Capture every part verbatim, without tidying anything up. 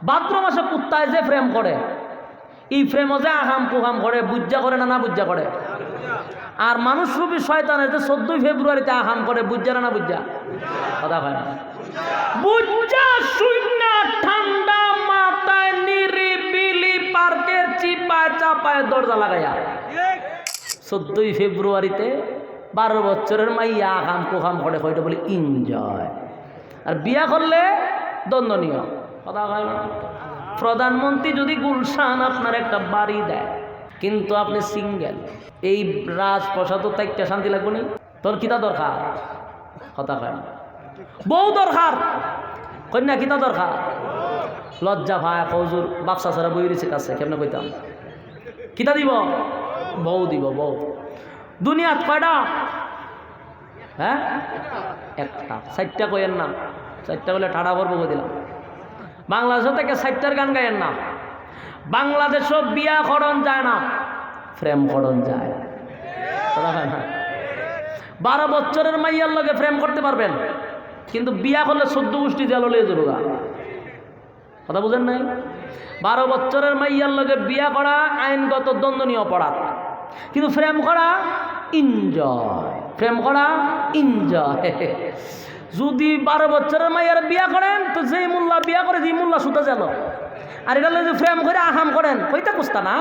ভাদ্র মাসে কুত্তায় যে প্রেম করে, ই প্রেমো যে আহাম কুহাম করে, বুঝা করে না, না বুঝা করে? আর মানুষ রূপী শয়তানে যে চোদ্দই ফেব্রুয়ারিতে আহাম করে, বুঝা না, না বুঝা? কথা কয় না। বুঝা শুনা ঠান্ডা মাথায় নিরিবিলি পার্কের চিপায় চাপায় দরজা লাগাইয়া চোদ্দই ফেব্রুয়ারিতে বারো বছরের মাইয়া আহাম কুহাম করে, কইটা বলে এনজয়। আর বিয়া করলে দণ্ডনীয়। কথা কয় না? প্রধানমন্ত্রী যদি গুলশান আপনার একটা বাড়ি দেয়, কিন্তু আপনি সিঙ্গেল, এই রাজপ্রাসাদও থাকতে শান্তি লাগবো নি? তোর কিতা দরকার? কথা কয় না। বউ দরকার। কইন না, কিতা দরকার? লজ্জা পায়, হুজুর, বাপসা ছাড়া বই রয়েছে কাছে, কেমনে কইতাম? কিতা দিব? বউ দিব, বউ। দুনিয়াত কয়টা? হ্যাঁ, একটা। চাইরটা কইয়েন না, চাইরটা কইলে ঠাড়া করবো কই দিলাম। বাংলাদেশও থেকে চাইরটার গান গাইয়েন না। বাংলাদেশও বিয়া করন যায় না, প্রেম করন যায়। কথা কয় না? বারো বছরের মাইয়ার লগে প্রেম করতে পারবেন, কিন্তু বিয়া করলে চোদ্দ গোষ্ঠী জেলো লইয়া যাবো গা। কথা বুঝেন নাই? বারো বছরের মাইয়ার লগে বিয়া করা আইনগত দণ্ডনীয় অপরাধ, কিন্তু প্রেম করা এনজয়। প্রেম করা এনজয়। যদি বারো বছরের মাইয়ার বিয়া করেন, তো যেই মোল্লা বিয়া করে, যেই মোল্লা সুতা জেলো। আর এটা লইয়া যদি প্রেম করে আহাম করেন, কইতা কুস্তা না।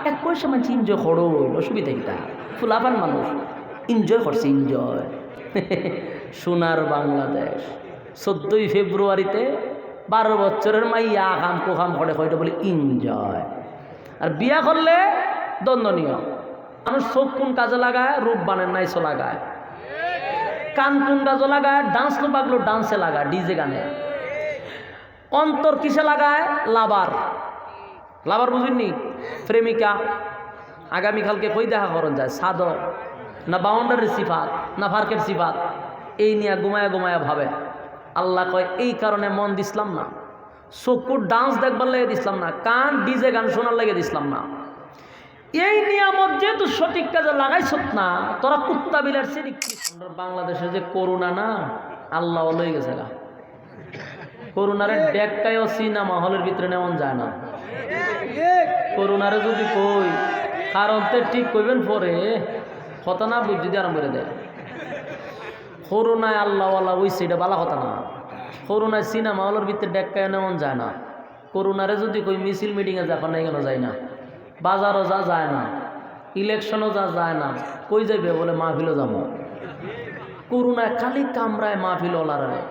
এক পয়সা মানুষ এনজয় করইন, অসুবিধা কিতা? ফুলাফান মানুষ এনজয় করছে, এনজয়। সোনার বাংলাদেশ। চোদ্দই ফেব্রুয়ারিতে বারো বছরের মাইয়া আহাম কুহাম করে, কইটা বলে এনজয়। আর বিয়া করলে দণ্ডনীয়। মানুষ চোখ কোন কাজে লাগায়? রূপ বানের নাইসো লাগায়। কান কোন কাজে লাগায়? ডান্স তো পাগলো ডান্সে লাগায়, ডিজে গানে। অন্তর কিসে লাগায়? লাভার। লাভার বুঝেননি? প্রেমিকা। আগামীকালকে কই দেখা করন যায়? ছাদো, না বাউন্ডারির সিফাত, না পার্কের সিফাত? এই নিয়া ঘুমায়া ঘুমায়া ভাবে। আল্লাহ কয়, এই কারণে মন দিছলাম না, চক্ষু ডান্স দেখবার লাগি দিছলাম না, কান ডিজে গান শোনার লাগি দিছলাম না। এই নিয়ামত যেহেতু সঠিক কাজে লাগাইছত না, তোরা কুত্তা বিলার সিরিক। আমরা বাংলাদেশে যে করোনা না, আল্লাহ লই গেছে গা। করোনারে ডেক্কায়ও সিনেমা হলের ভিতরে নেওয়ান যায় না। করোনারে যদি কই, কারণ তে ঠিক কইবেন পরে, কথা না বুঝ যদি আরম্ভ করে দেয়। করোনায় আল্লাহওয়ালা হইছে, এটা ভালা কথা না। করোনায় সিনেমা হলের ভিতরে ডেক্কায় নেওয়ান যায় না। করোনারে যদি কই মিছিল মিটিংয়ে যা, এখন এখানে যায় না, বাজারও যা যায় না, ইলেকশনও যা যায় না, কই যাইবে বলে মাহফিলও যাবো। করোনায় খালি কামড়ায় মাহফিল ওলারে।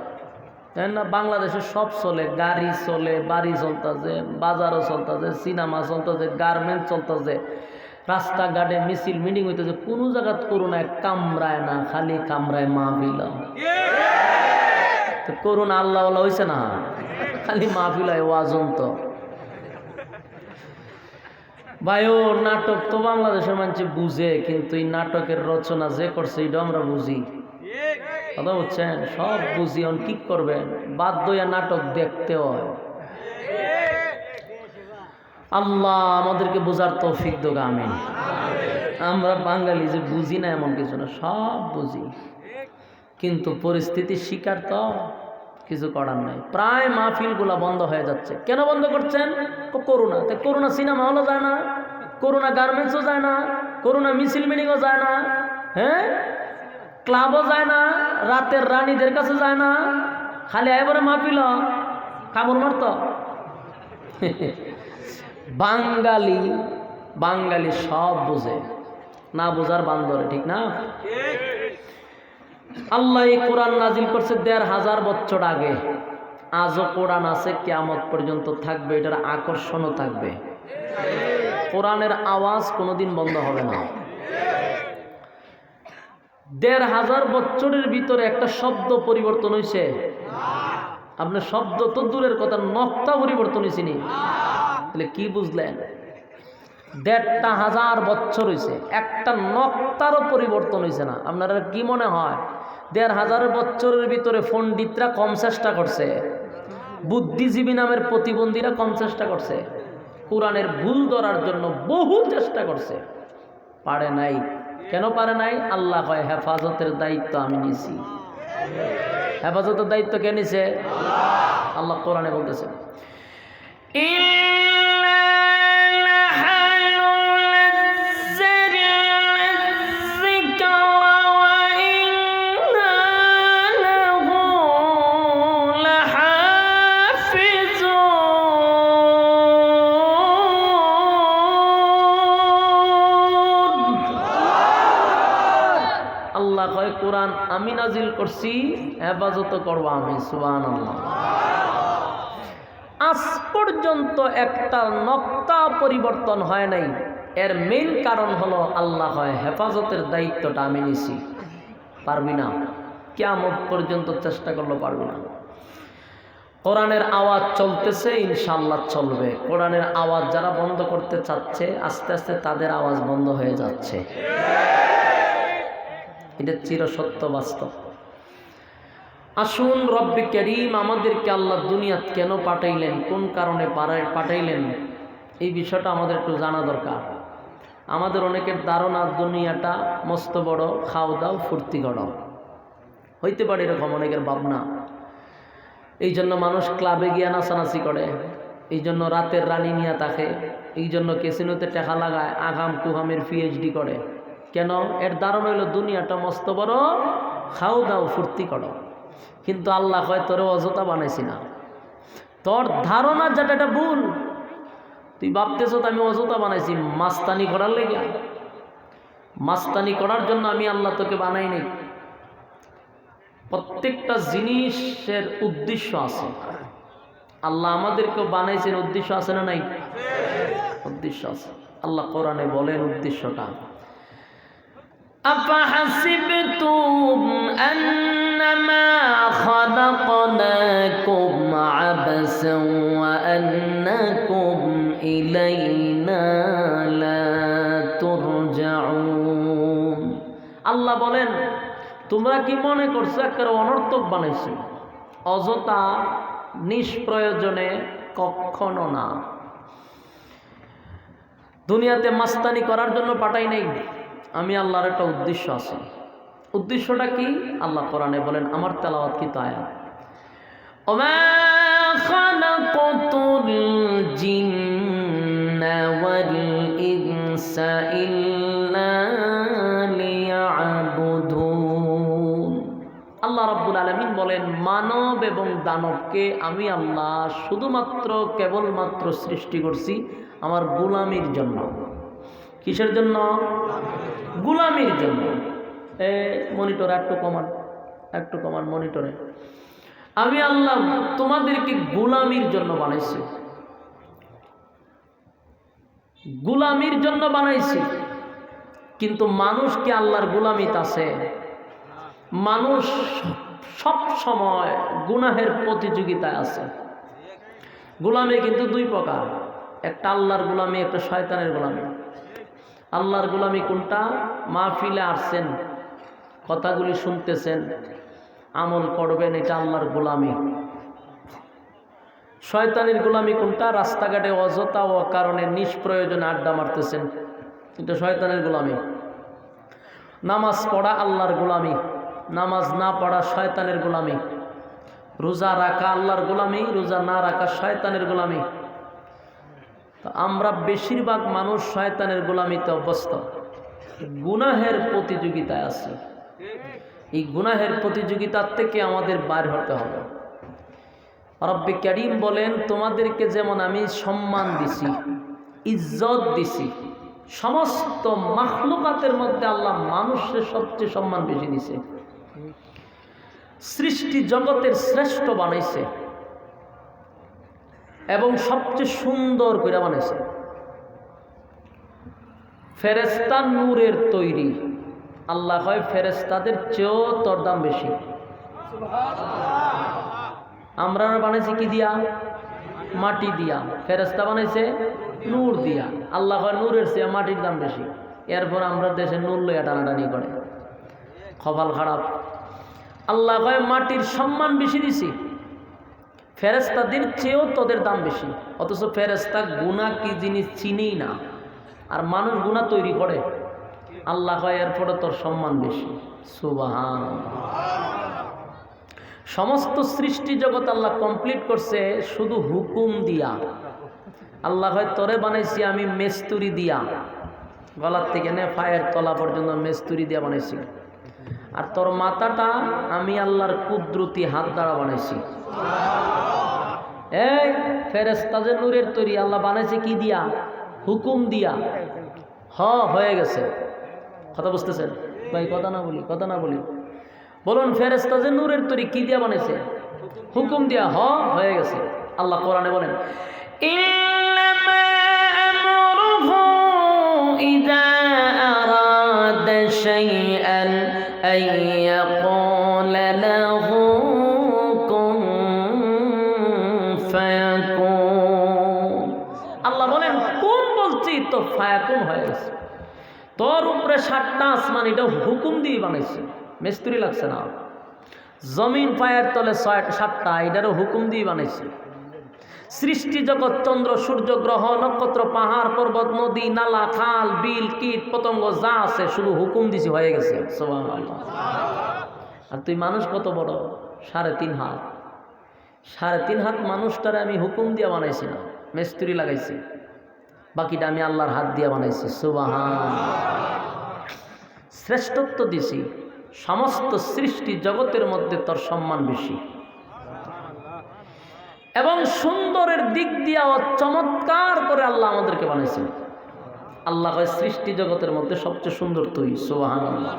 তাই না? বাংলাদেশে সব চলে, গাড়ি চলে, বাড়ি চলতেছে, বাজারও চলতেছে, সিনেমা চলতেছে, গার্মেন্টস চলতেছে, রাস্তাঘাটে মিছিল মিটিং হইতেছে, কোনো জায়গাত করোনায় কামড়ায় না, খালি কামড়ায় মাহফিল। তো করোনা আল্লাহওয়ালা হইছে না, খালি মাহফিল হয়, ওয়াজ তো। ভাইও, নাটক তো বাংলাদেশের মানুষে বুঝে, কিন্তু এই নাটকের রচনা যে করছে, এটা আমরা বুঝি। কথা বুঝছেন? সব বুঝি, এখন কি করবেন? বাধ্য হইয়া নাটক দেখতে হয়। আল্লাহ আমাদেরকে বুঝার তৌফিক দেন, আমিন। আমরা বাঙালি যে বুঝি না এমন কিছু না, সব বুঝি, কিন্তু পরিস্থিতির শিকার তো কিছু করার নাই। প্রায় মাহফিলগুলা বন্ধ হয়ে যাচ্ছে। কেন বন্ধ করছেন? তো করোনা। তো করোনা সিনেমা হলও যায় না, করোনা গার্মেন্টসও যায় না, করোনা মিছিল মিটিংও যায় না, হ্যাঁ, ক্লাবও যায় না, রাতের রানীদের কাছে যায় না, খালি এবারে মাহফিল কামড় মারতো। বাঙালি, বাঙালি সব বুঝে, না বুঝার বান্দরে, ঠিক না? আল্লাহ এই কোরআন নাজিল করছে দেড় হাজার বছর আগে। আজও কোরআন আছে, কিয়ামত পর্যন্ত থাকবে, এটার আকর্ষণও থাকবে। কোরআনের আওয়াজ কোনোদিন বন্ধ হবে না। দেড় হাজার বছরের ভিতরে একটা শব্দ পরিবর্তন হইছে? আপনার শব্দ তো দূরের কথা, নক্তা পরিবর্তন হইছে নি? তাহলে কি বুঝলেন? দেড়টা হাজার বছর হইছে, একটা নক্তারও পরিবর্তন হইছে না। আপনারা কি মনে হয়, দেড় হাজার বছরের ভিতরে পণ্ডিতরা কম চেষ্টা করছে? বুদ্ধিজীবী নামের প্রতিবন্ধীরা কম চেষ্টা করছে? কোরআনের ভুল ধরার জন্য বহু চেষ্টা করছে, পারে নাই। কেন পারে নাই? আল্লাহ কয়, "হেফাজতের দায়িত্ব আমি নিছি।" হেফাজতের দায়িত্ব কে নিছে? আল্লাহ কোরআনে বলতেছে। إنا نحن نزلنا الذكر وإنا له لحافظون। আল্লাহ কয়, কোরআন আমি নাজিল করছি, হেফাজত করব আমি। সুবহানাল্লাহ। আজ পর্যন্ত একটা নক্তা পরিবর্তন হয় নাই। এর মেইন কারণ হলো আল্লাহ কয়, হেফাজতের দায়িত্বটা আমি নিছি। পারবি না, কিয়ামত পর্যন্ত চেষ্টা করলেও পারবি না। কোরআনের আওয়াজ চলতেছে, ইনশাআল্লাহ চলবে। কোরআনের আওয়াজ যারা বন্ধ করতে চাচ্ছে, আস্তে আস্তে তাদের আওয়াজ বন্ধ হয়ে যাচ্ছে। এটা চিরসত্য বাস্তব। আসুন, রব্বে করিম আমাদেরকে আল্লাহ দুনিয়াত কেন পাঠাইলেন, কোন কারণে পারা-, পাঠাইলেন, এই বিষয়টা আমাদের একটু জানা দরকার। আমাদের অনেকের ধারণা দুনিয়াটা মস্ত বড়, খাও দাও, ফুর্তি করো। হইতে পারে এরকম অনেকের ভাবনা। এই জন্য মানুষ ক্লাবে গিয়া নাচানাচি করে, এই জন্য রাতের রানী নিয়া থাকে, এই জন্য ক্যাসিনোতে টাকা লাগায়, আগাম কুহামের পিএইচডি করে। কেন? এর ধারণা হইলো দুনিয়াটা মস্ত বড়, খাও দাও, ফুর্তি করো। কিন্তু আল্লাহ কয়, তোরে অযথা বানাইছি না। তোর ধারণা যেটা, এটা ভুল। তুই ভাবতেছ তো আমি অযথা বানাইছি, মাস্তানি করার লেগে। মাস্তানি করার জন্য আমি আল্লাহ তোকে বানাই নাই। প্রত্যেকটা জিনিসের উদ্দেশ্য আছে। আল্লাহ আমাদেরকে বানাইছেন, উদ্দেশ্য আছে না নাই? উদ্দেশ্য আছে। আল্লাহ কোরআনে বলেন উদ্দেশ্যটা, أفحسبتم أنما خلقناكم عبثا وأنكم إلينا لا ترجعون। আল্লাহ বলেন, তোমরা কি মনে করছো একেবারে অনর্থক বানাইছি? অযথা, নিষ্প্রয়োজনে? কখনো না। দুনিয়াতে মাস্তানি করার জন্য পাঠাই নাই। আমি আল্লাহর একটা উদ্দেশ্য আছে। উদ্দেশ্যটা কি? আল্লাহ কোরআনে বলেন, আমার তেলাওয়াত কি তাই? وما خلقت الجن والإنس إلا ليعبدون। আল্লাহ রাব্বুল আলামিন বলেন, মানব এবং দানবকে আমি আল্লাহ শুধুমাত্র, কেবলমাত্র সৃষ্টি করছি আমার গোলামির জন্য। কিসের জন্য? গোলামির জন্য। এ, মনিটর একটু কমান, একটু কমান মনিটরে। আমি আল্লাহ তোমাদেরকে গোলামির জন্য বানাইছি, গোলামির জন্য বানাইছি। কিন্তু মানুষ কি আল্লাহর গোলামিত আছে? মানুষ সব সময় গুনাহের প্রতিযোগিতায় আছে। গোলামি কিন্তু দুই প্রকার, একটা আল্লাহর গোলামি, একটা শয়তানের গোলামি। আল্লাহর গোলামি কোনটা? মাহফিলে আসছেন, কথাগুলি শুনতেছেন, আমল করবেন, এটা আল্লাহর গোলামি। শয়তানের গোলামি কোনটা? রাস্তাঘাটে অযথা অকারণে নিষ্প্রয়োজনে আড্ডা মারতেছেন, এটা শয়তানের গোলামি। নামাজ পড়া আল্লাহর গোলামি, নামাজ না পড়া শয়তানের গোলামি। রোজা রাখা আল্লাহর গোলামি, রোজা না রাখা শয়তানের গোলামি। তো আমরা বেশিরভাগ মানুষ শয়তানের গোলামিতে অভ্যস্ত, গুনাহের প্রতিযোগিতায় আছি। এই গুনাহের প্রতিযোগিতার থেকে আমাদের বাইর হতে হবে। রব্বে করিম বলেন, তোমাদেরকে যেমন আমি সম্মান দিছি, ইজ্জত দিছি, সমস্ত মাখলুকাতের মধ্যে আল্লাহ মানুষের সবচেয়ে সম্মান বেশি দিছে, সৃষ্টি জগতের শ্রেষ্ঠ বানাইছে এবং সবচেয়ে সুন্দর করে বানাইছে। ফেরেশতা নূরের তৈরি। আল্লাহ কয়, ফেরেশতাদের চেয়েও তোর দাম বেশি। আমরা বানাইছি কি দিয়া? মাটি দিয়া। ফেরেশতা বানাইছে নূর দিয়া। আল্লাহ কয়, নূরের চেয়ে মাটির দাম বেশি। এরপর আমরা দেশে নূর লইয়া টানাটানি করে, কপাল খারাপ। আল্লাহ কয়, মাটির সম্মান বেশি দিছি, ফেরেশতাদের চেয়েও তোদের দাম বেশি। অথচ ফেরেশতা গুনাহ কি জিনিস চিনেই না, আর মানুষ গুনাহ তৈরি করে। আল্লাহ কয়, এরপরে তোর সম্মান বেশি। সুবহানাল্লাহ। সমস্ত সৃষ্টি জগৎ আল্লাহ কমপ্লিট করছে শুধু হুকুম দিয়া। আল্লায় কয়, "তোরে বানাইছি আমি মেস্তুরি দিয়া, গলার থেকে নে পায়ের তলা পর্যন্ত মেস্তুরি দিয়া বানাইছি, আর তোর মাথাটা আমি আল্লাহর কুদরতি হাত দ্বারা বানাইছি।" এই ফেরেশতা যে নূরের তৈরি, আল্লায় বানাইছে কি দিয়া? হুকুম দিয়া। হ, হয়ে গেছে। কথা বুঝতেছেন ভাই? কথা না বলি, কথা না বলি। বলুন, ফেরেশতা যে নূরের তৈরি, কি দিয়া বানাইছে? হুকুম দিয়া। হ, হয়ে গেছে। আল্লায় কোরআনে বলেন, "إنما أمره إذا أراد شيئا أن يقول له كن فيكون।" আল্লায় বলেন, "কুন বলছি তো ফায়াকুন হয়ে গেছে।" তোর উপরে সাতটা আসমান, এটা হুকুম দিয়ে বানাইছে, মিস্ত্রি লাগছে না। জমিন পায়ের তলে ছয়, সাতটা, এটারও হুকুম দিয়ে বানাইছে। সৃষ্টি জগৎ, চন্দ্র, সূর্য, গ্রহ, নক্ষত্র, পাহাড়, পর্বত, নদী, নালা, খাল, বিল, কীট, পতঙ্গ যা আছে শুধু হুকুম দিছি, হয়ে গেছে। সুবহানাল্লাহ। আর তুই মানুষ কত বড়? সাড়ে তিন হাত। সাড়ে তিন হাত মানুষটারে আমি হুকুম দিয়া বানাইছি না, মিস্ত্রি লাগাইছি, বাকিটা আমি আল্লাহর হাত দিয়া বানাইছি। সুবহান। শ্রেষ্ঠত্ব দিছি, সমস্ত সৃষ্টি জগতের মধ্যে তোর সম্মান বেশি। এবং সুন্দরের দিক দিয়াও চমৎকার করে আল্লায় আমাদেরকে বানাইছেন। আল্লায় কয়, "সৃষ্টি জগতের মধ্যে সবচেয়ে সুন্দর তুই।" সুবহানাল্লাহ।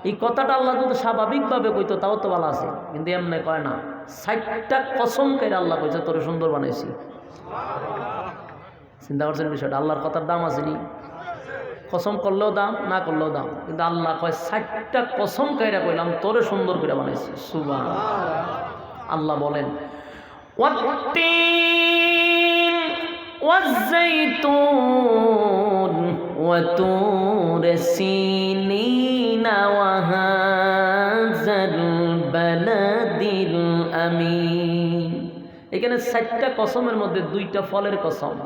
এই কথাটা আল্লায় যদি স্বাভাবিকভাবে কইতো, তাও তো ভালা আছে, কিন্তু এমনে কয় না। চাইরটা কসম খাইরা আল্লায় কইছে, "তোরে সুন্দর বানাইছি।" চিন্তা করছেন বিষয়টা? আল্লাহর কথার দাম আছে নি? কসম করলেও দাম, না করলেও দাম, কিন্তু আল্লায় কয়, "চাইরটা কসম খাইরা কইলাম, তোরে সুন্দর করে বানাইছি।" সুবহান। আল্লায় বলেন, "والتين والزيتون وطور سينين وهذا البلد الأمين।" এখানে চাইরটা কসমের মধ্যে দুইটা ফলের কসম,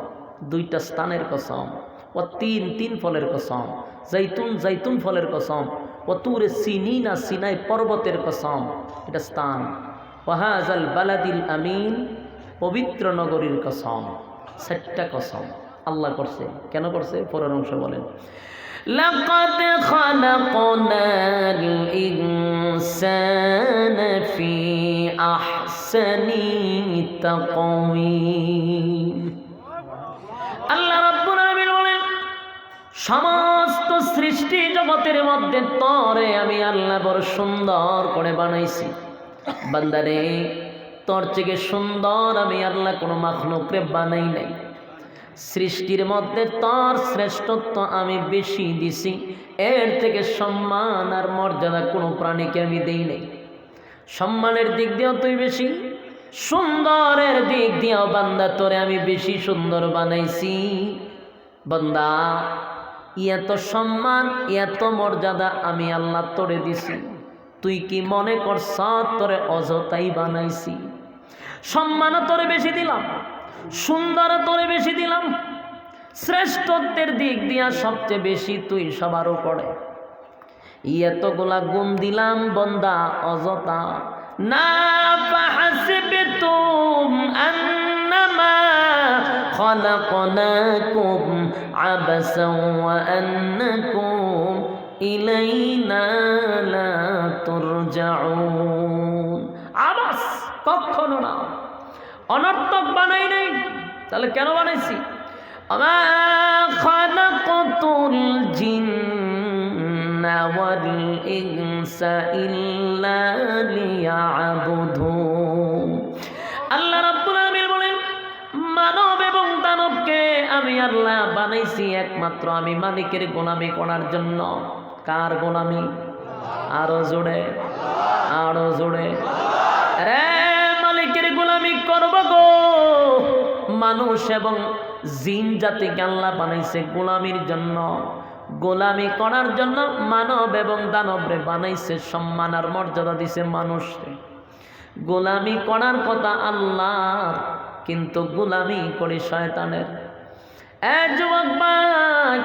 দুইটা স্থানের কসম, والتين, তিন ফলের কসম, زيتون, زيتون ফলের কসম, وطور سينين, সিনাই পর্বতের কসম, এটা স্থান, وهذا البلد الأمين, পবিত্র নগরীর কসম। চাইরটা কসম আল্লায় করছে। কেন করছে? পরের অংশ বলেন, لقد خلقنا الإنسان في أحسن تقويم। আল্লাহ রাব্বুল আলামিন বলেন, "সমস্ত সৃষ্টি জগতের মধ্যে তোরে আমি আল্লায় বড় সুন্দর করে বানাইছি। বান্দারে, তোর থেকে সুন্দর আমি আল্লায় কোনো মাখলুকরে বানাই নাই। সৃষ্টির মধ্যে তোর শ্রেষ্ঠত্ব আমি বেশি দিছি, এর থেকে সম্মান আর মর্যাদা কোনো প্রাণীকে আমি দেই নাই। সম্মানের দিক দিয়েও তুই বেশি, সুন্দরের দিক দিয়েও বান্দা তোরে আমি বেশি সুন্দর বানাইছি।" বান্দা, এত সম্মান, এত মর্যাদা আমি আল্লায় তোরে দিছি, তুই কি মনে করছস তোরে অযথাই বানাইছি? সম্মান তোরে বেশি দিলাম, সুন্দর তোরে বেশি দিলাম, শ্রেষ্ঠত্বের দিক দিয়া সবচেয়ে বেশি তুই সবার উপরে। এতগুলা গুণ দিলাম বান্দা অযথা। না, أفحسبتم أنما خلقناكم عبثا وأنكم إلينا لا ترجعون। আবাস, কখনো না। অনর্থক বানাই নাই, তাহলে কেন বানাইছি? وما خلقت الجن والإنس إلا ليعبدون। আল্লাহ রাব্বুল আলামিন বলেন, "মানব এবং দানবকে আমি আল্লাহ বানাইছি একমাত্র আমি মালিকের গোলামি করার জন্য।" কার গোলামি? আরো জোরে, আরো জোরে। রে মালিকের গোলামি করব গো। মানুষ এবং জিন জাতিকে আল্লাহ বানাইছে গোলামির জন্য, গোলামি করার জন্য। মানব এবং দানবরে বানাইছে, সম্মান আর মর্যাদা দিছে মানুষরে। গোলামি করার কথা আল্লাহর, কিন্তু গোলামি করি শয়তানের। এ যুবক ভাই,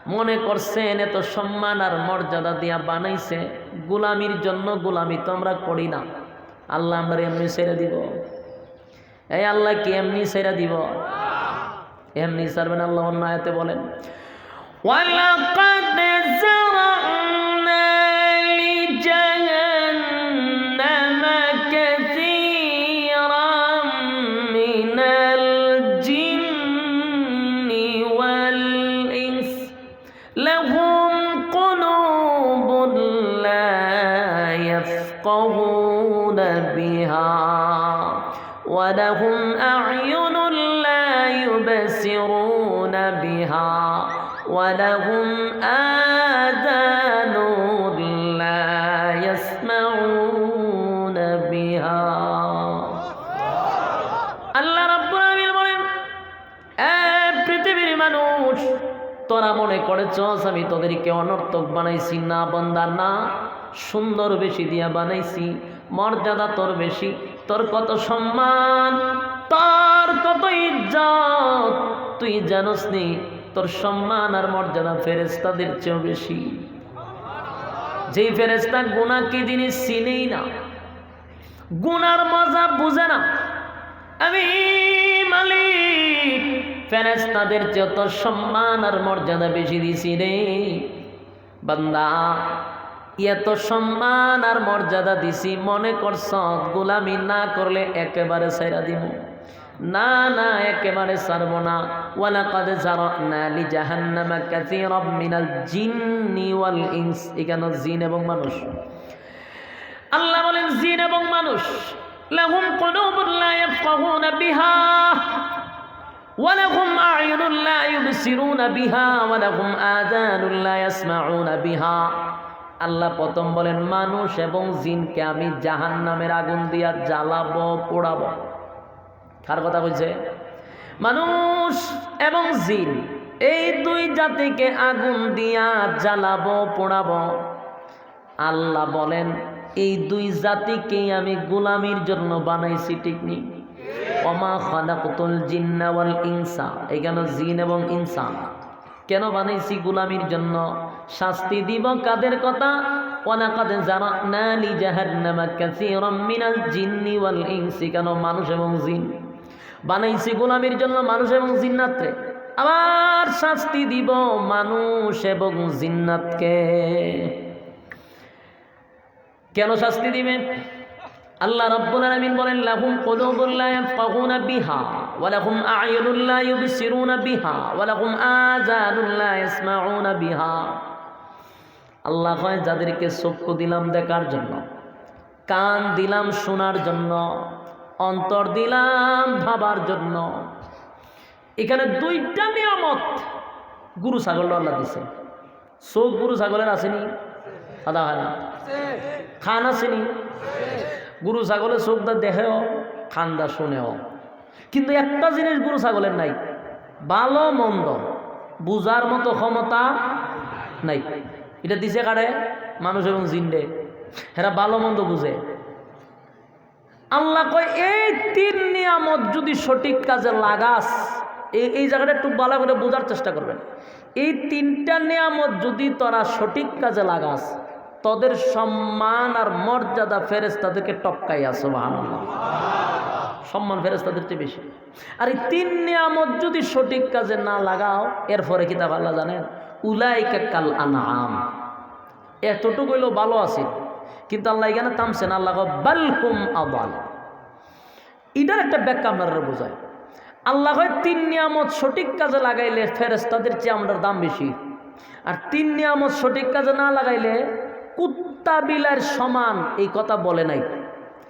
মনে করছেন এত সম্মান আর মর্যাদা দিয়া বানাইছে গোলামির জন্য? গোলামি তো আমরা করি না। আল্লাহ আমরা এমনি ছেড়ে দিব? এই আল্লাহ কি এমনি ছেড়ে দিব? এমনি ছাড়বেন। আল্লাহ অন্য আয়াতে বলেন, ولقد ذرأنا لجهنم كثيرا من الجن والإنس لهم قلوب لا يفقهون بها ولهم أعين لا يبصرون بها ولهم آذان لا يسمعون بها। আল্লাহ রাব্বুল আলামিন বলেন, এ পৃথিবীর মানুষ, তোরা মনে করেছস আমি তোদেরকে অনর্থক বানাইছি? না বান্দা, না, সুন্দর বেশি দিয়া বানাইছি, মর্যাদা তোর বেশি, তোর কত সম্মান, তোর কত ইজ্জত, তুই জানোস নি? তোর সম্মান আর মর্যাদা ফেরেশতাদের চেয়েও বেশি। যেই ফেরেশতা গুনাহ কি জিনিস চিনেই না, গুনার মজা বুঝে না, আমি মালিক ফেরেশতাদের চেয়ে তোর সম্মান আর মর্যাদা বেশি দিছি রে বান্দা। এত সম্মান আর মর্যাদা দিছি, মনে করছস গোলামি না করলে একেবারে ছাইড়া দিমু? না, না, একেবারে ছাড়বো না। ولقد ذرأنا لجهنم كثيرا من الجن والإنس। এখানে জিন এবং মানুষ। আল্লাহ বলেন, জিন এবং মানুষ। لهم قلوب لا يفقهون بها ولهم أعين لا يبصرون بها ولهم آذان لا يسمعون بها। আল্লাহ প্রথম বলেন, মানুষ এবং জিনকে আমি জাহান্নামের আগুন দিয়া জ্বালাবো, পোড়াবো। কার কথা কইছে? মানুষ এবং জিন, এই দুই জাতিকে আগুন দিয়া জ্বালাবো, পোড়াবো। আল্লাহ বলেন, এই দুই জাতিকেই আমি গোলামির জন্য বানাইছি, ঠিক নি? وما خلقت الجن والإنس, এখানে জিন এবং ইনসান কেন বানাইছি? গোলামির জন্য। শাস্তি দিব কাদের কথা? ولقد ذرأنا لجهنم كثيرا من الجن والإنس, কেন মানুষ এবং জিন বানাইছি গোলামির জন্য, মানুষ এবং জিন্নাতরে। আবার শাস্তি দিব মানুষ এবং জিন্নাতকে। কেন শাস্তি দিবে? আল্লাহ রাব্বুল আলামিন বলেন, لهم قلوب لا يفقهون بها ولهم أعين لا يبصرون بها ولهم آذان لا يسمعون بها। আল্লাহ কয়, যাদেরকে চক্ষু দিলাম দেখার জন্য, কান দিলাম শোনার জন্য, অন্তর দিলাম ভাবার জন্য। এখানে দুইটা নিয়ামত গরু ছাগলরে আল্লাহ দিছে। চোখ গরু ছাগলের আছে নি? কথা হয় না। কান আছে নি? গরু ছাগলে চোখ দা দেখেও, কান দা শুনেও, কিন্তু একটা জিনিস গরু ছাগলের নাই, ভালো মন্দ বুঝার মতো ক্ষমতা নাই। এটা দিছে কারে? মানুষ এবং জিনরে। হেরা ভালো মন্দ বুঝে। আল্লাহ কয়, এই তিন নিয়ামত যদি সঠিক কাজে লাগাস, এই, এই জায়গাটা একটু ভালো করে বোঝার চেষ্টা করবেন। এই তিনটা নিয়ামত যদি তোরা সঠিক কাজে লাগাস, তোদের সম্মান আর মর্যাদা ফেরেশতাদেরকে টপকাইয়া, সুবহানাল্লাহ, সম্মান ফেরেশতাদের চেয়ে বেশি। আর এই তিন নিয়ামত যদি সঠিক কাজে না লাগাও, এরপরে কিতা আল্লাহ জানেন, উলাইকা কাল আনআম, এতটুকু হইলেও ভালো আছে, কিন্তু আল্লাহ এখানে থামছে না। আল্লাহ কয়, বাল হুম আদাল। এটার একটা ব্যাখ্যা আপনারা বুঝায়। আল্লাহ কয়, তিন নিয়ামত সঠিক কাজে লাগাইলে ফেরেশতাদের চেয়ে আমরার দাম বেশি, আর তিন নিয়ামত সঠিক কাজে না লাগাইলে কুত্তা বিলার সমান। এই কথা বলে নাই।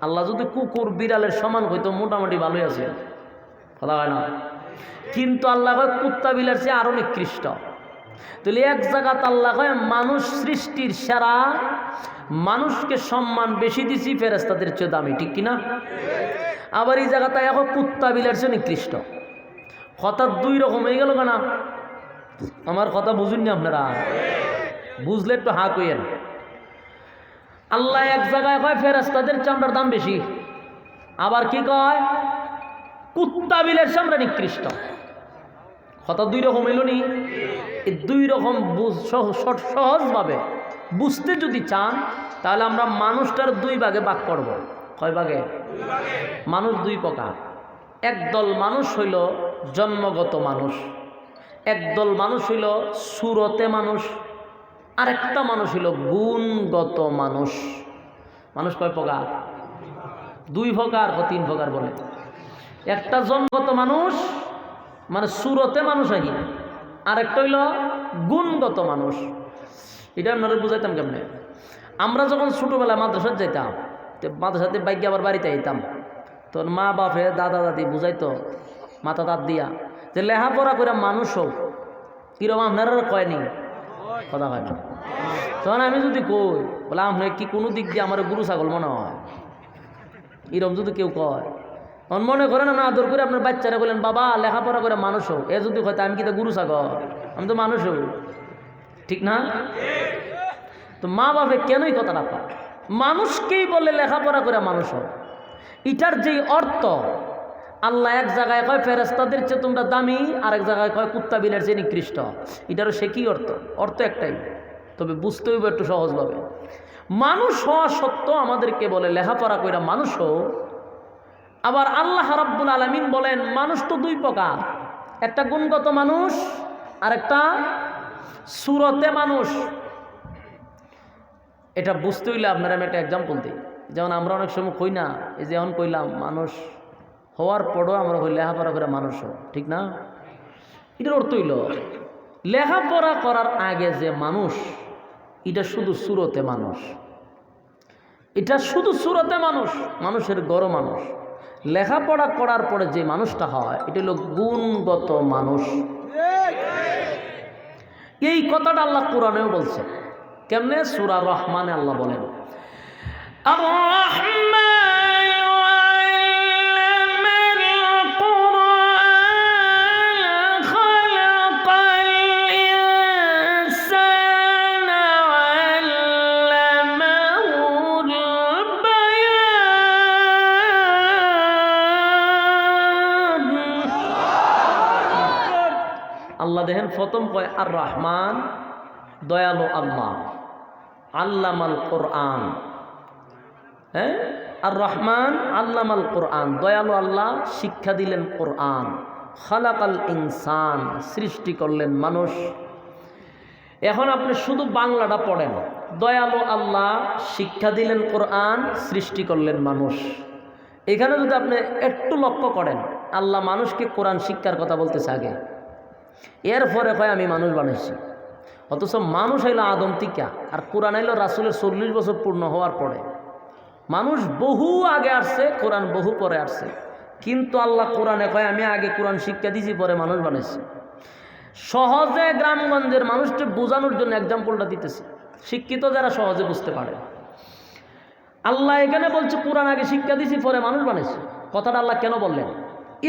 আল্লাহ যদি কুকুর বিড়ালের সমান হইতো, মোটামুটি ভালোই আছে, কথা হয় না? কিন্তু আল্লাহ কয়, কুত্তা বিলার চেয়ে আরো নিকৃষ্ট। তাহলে এক জায়গাত আল্লাহ কয়, মানুষ সৃষ্টির সেরা, মানুষকে সম্মান বেশি দিছি, ফেরেশতাদের চেয়ে দামি, ঠিক কিনা? আবার এই জায়গাতে এখন কুত্তা বিলার চেয়ে নিকৃষ্ট। কথা দুই রকম হয়ে গেল কেন? আমার কথা বুঝুন না আপনারা? বুঝলে একটু হাঁ কইয়েন। আল্লাহ এক জায়গায় কয় ফেরেশতাদের চেয়ে আমরার দাম বেশি, আবার কি কয়, কুত্তা বিলার চেয়ে আমরা নিকৃষ্ট। কথা দুই রকম হইল নি? এই দুই রকম বুঝ-, সহ-, সহ-, সহজভাবে বুঝতে যদি চান, তাহলে আমরা মানুষটার দুই ভাগে ভাগ করব। কয় ভাগে? মানুষ দুই প্রকার। একদল মানুষ হইল জন্মগত মানুষ, একদল মানুষ অইলো সুরতে মানুষ, আরেকটা মানুষ অইলো গুণগত মানুষ। মানুষ কয় প্রকার? দুই প্রকার বা তিন প্রকার বলে। একটা জন্মগত মানুষ, মানে সুরতে মানুষ আহি, আরেকটা অইলো গুণগত মানুষ। ইটা আপনারে বুঝাইতাম কেমনে? আমরা যখন ছোটবেলায় মাদ্রাসাত যাইতাম, তে মাদ্রাসাতে বাইগ্গা আবার বাড়িত আইতাম, তখন মা বাপে দাদা দাদি বুঝাইতো মাথাত আত দিয়া যে লেখাপড়া কইরা মানুষ অও। ইরম আপনারারে কয়নি? কথা কয় না। তখন আমি যুদি কই, বলে, "আপনে কি কুনু দিক দিয়া আমারে গরু ছাগল মনে অয়?" ইরম যুদি কেউ কয়, তখন মনে করেন না, আদর করি আপনার বাইচ্চারে কইলেন, "বাবা, লেখাপড়া কইরা মানুষ অও।" এ যুদি কয়, "তে আমি কিতা গরু ছাগল? আমি তো মানুষ অই।" ঠিক না? তো মা বাপে কেন ই কথাটা কয়? মানুষকেই বলে লেখাপড়া কইরা মানুষ অও। ইটার যেই অর্থ, আল্লায় এক জাগায় কয় ফেরেশতাদের চেয়ে তোমরা দামি, আরেক জাগায় কয় কুত্তা বিলের চেয়ে নিকৃষ্ট। ইটারও সে কি অর্থ? অর্থ একটাই, তবে বুঝতে অইবো একটু সহজভাবে। মানুষ হওয়া সত্ত্বেও আমাদেরকে বলে লেখাপড়া কইরা মানুষ অও। আবার আল্লাহ রাব্বুল আলামিন বলেন, মানুষ তো দুই প্রকার, একটা গুণগত মানুষ, আরেকটা সুরতে মানুষ। এটা বুঝতে অইলে আপনারে আমি একটা example দেই। যেমন আমরা অনেক সময় কই না, এই যে এখন কইলাম, মানুষ হওয়ার পরেও আমরা কই লেখাপড়া কইরা মানুষ অও, ঠিক না? ইটার অর্থ অইলো, লেখাপড়া করার আগে যে মানুষ, ইটা শুধু সুরতে মানুষ। ইটা শুধু সুরতে মানুষ, মানুষের গড় মানুষ। লেখাপড়া করার পরে যে মানুষটা হয়, ইটা অইলো গুণগত মানুষ। এই কথাটা আল্লাহ কোরআনেও বলছে। কেমনে? সূরা রহমানে আল্লাহ বলেন, الرحمن علم القرآن خلق الإنسان علمه البيان। আল্লাহ দেখেন, প্রথম কয় আর রহমান, দয়ালু আল্লাহ, আল্লামাল কোরআন। হ্যাঁ, আর রহমান আল্লামাল কোরআন, দয়ালু আল্লাহ শিক্ষা দিলেন কোরআন। খালাকাল ইনসান, সৃষ্টি করলেন মানুষ। এখন আপনি শুধু বাংলাটা পড়েন, দয়ালু আল্লাহ শিক্ষা দিলেন কোরআন, সৃষ্টি করলেন মানুষ। এখানে যদি আপনি একটু লক্ষ্য করেন, আল্লাহ মানুষকে কোরআন শিক্ষার কথা বলতেছে আগে, এরপরে কয় আমি মানুষ বানাইছি। অথচ মানুষ আইলো আদম থিকা, আর কোরআন আইলো রাসূলের চল্লিশ বছর পূর্ণ হওয়ার পরে। মানুষ বহু আগে আসছে, কোরআন বহু পরে আসছে, কিন্তু আল্লাহ কোরআনে কয় আমি আগে কোরআন শিক্ষা দিছি, পরে মানুষ বানাইছি। সহজে গ্রামগঞ্জের মানুষকে বোঝানোর জন্য exampleটা দিতেছি, শিক্ষিত যারা সহজে বুঝতে পারে। আল্লাহ এখানে বলছে কোরআন আগে শিক্ষা দিছি, পরে মানুষ বানাইছি। কথাটা আল্লাহ কেন বললেন?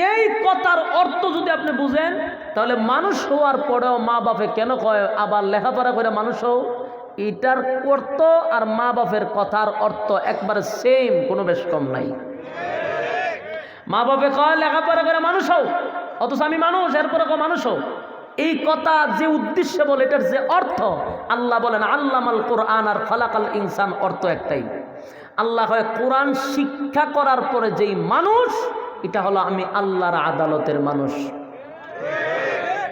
এই কথার অর্থ যদি আপনি বুঝেন, তাহলে মানুষ হওয়ার পরেও মা বাপে কেন কয় আবার লেখাপড়া কইরা মানুষ হও, এটার অর্থ আর মা বাপের কথার অর্থ একবারে same, কোনো বেশ কম নাই। মা বাপে কয় লেখাপড়া কইরা মানুষ হও, অথচ আমি মানুষ, এরপরে কয় মানুষ হও। এই কথা যে উদ্দেশ্যে বলে, এটার যে অর্থ, আল্লাহ বলেন আল্লামাল কোরআন আর খালাকাল ইনসান, অর্থ একটাই। আল্লাহ কয় কোরআন শিক্ষা করার পরে যেই মানুষ, এটা হলো আমি আল্লাহর আদালতের মানুষ।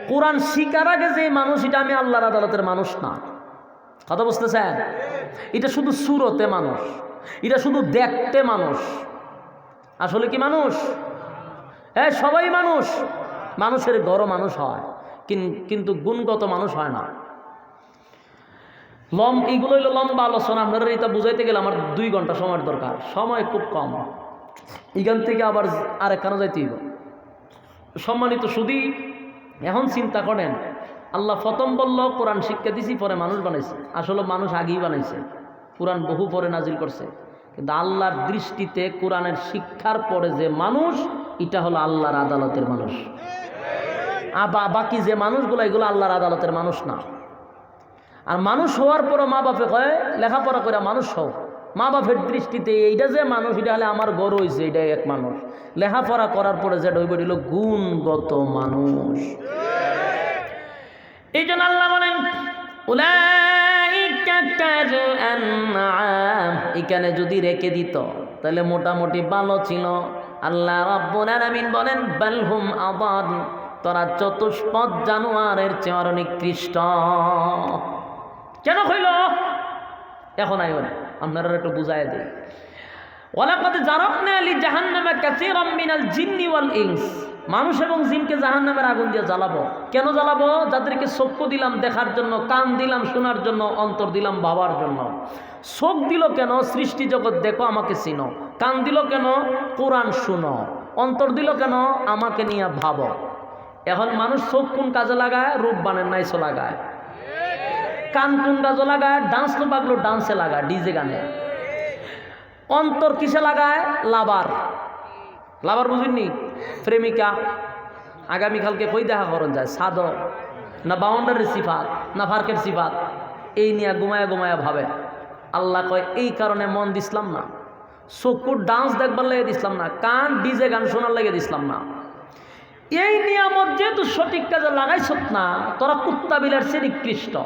কোরআন শিখার আগে যেই মানুষ, এটা আমি আল্লাহর আদালতের মানুষ না। কথা বুঝতেছেন? এটা শুধু সুরতে মানুষ, এটা শুধু দেখতে মানুষ। আসলে কি মানুষ? হ্যাঁ, সবাই মানুষ, মানুষের গড় মানুষ হয়, কিন-, কিন্তু গুণগত মানুষ হয় না। লম-, এইগুলো হইলো লম্বা আলোচনা, আপনারা এটা বুঝাইতে গেলে আমার দুই ঘন্টা সময়ের দরকার, সময় খুব কম। এখান থেকে আবার আরেকখানে যাইতে হইব। সম্মানিত সুধী, এখন চিন্তা করেন, আল্লাহ প্রথম বলল কোরআন শিক্ষা দিছি, পরে মানুষ বানাইছে। আসলে মানুষ আগেই বানাইছে, কোরআন বহু পরে নাজিল করছে, কিন্তু আল্লাহর দৃষ্টিতে কোরআনের শিক্ষার পরে যে মানুষ, এটা হলো আল্লাহর আদালতের মানুষ। আর বা-, বাকি যে মানুষগুলো, এগুলো আল্লাহর আদালতের মানুষ না। আর মানুষ হওয়ার পরও মা বাপে কয় লেখাপড়া কইরা মানুষ হও। মা বাপের দৃষ্টিতে এইটা যে মানুষ, এটা হলে আমার গড় হইছে, এটা এক মানুষ। লেখাপড়া করার পরে যেটা হইব, এটা হলো গুণগত মানুষ। এই জন্য আল্লাহ বলেন, উলাইকা কাল আনআম। এখানে যদি রেখে দিত, তাহলে মোটামুটি ভালো ছিল। আল্লাহ রাব্বুল আলামিন বলেন, "বাল হুম আদাল, তোরা চতুষ্পদ জানোয়ারের চেয়ে আরো নিকৃষ্ট।" কেন কইল? এখন আইন আপনারা একটু বুঝাই দেই। "ওয়ালাকাদ জারানা লি জাহান্নামা কাসীরাম মিনাল জিন্নি ওয়াল ইনস।" মানুষ এবং জিনকে জাহান্নামের আগুন দিয়ে জ্বালাবো। কেন জ্বালাবো? যাদেরকে চক্ষু দিলাম দেখার জন্য, কান দিলাম শোনার জন্য, অন্তর দিলাম ভাবার জন্য। চোখ দিল কেন? সৃষ্টি জগৎ দেখো, আমাকে চিনো। কান দিল কেন? কোরআন শুনো। অন্তর দিল কেন? আমাকে নিয়ে ভাবো। এখন মানুষ চোখ কোন কাজে লাগায়? রূপ বানের নাইছো লাগায়। কান কোন কাজে লাগায়? ডান্স লো পাগলো ডান্সে লাগায়, ডিজে গানে। অন্তর কিসে লাগায়? লাভার। লাভার বুঝেননি? প্রেমিকা। আগামীকালকে কই দেখা করন যায়? ছাদো, না বাউন্ডারির সিফাত, না পার্কের সিফাত। এই নিয়ে ঘুমায়া ঘুমায়া ভাবে। আল্লাহ কয়, "এই কারণে মন দিছলাম না, চক্ষুর ডান্স দেখবার লাগে দিছলাম না, কান ডিজে গান শোনার লাগে দিছলাম না।" এই নিয়ামত যেহেতু সঠিক কাজে লাগাইছত না, তোরা কুত্তা বিলাইর চেয়ে নিকৃষ্ট।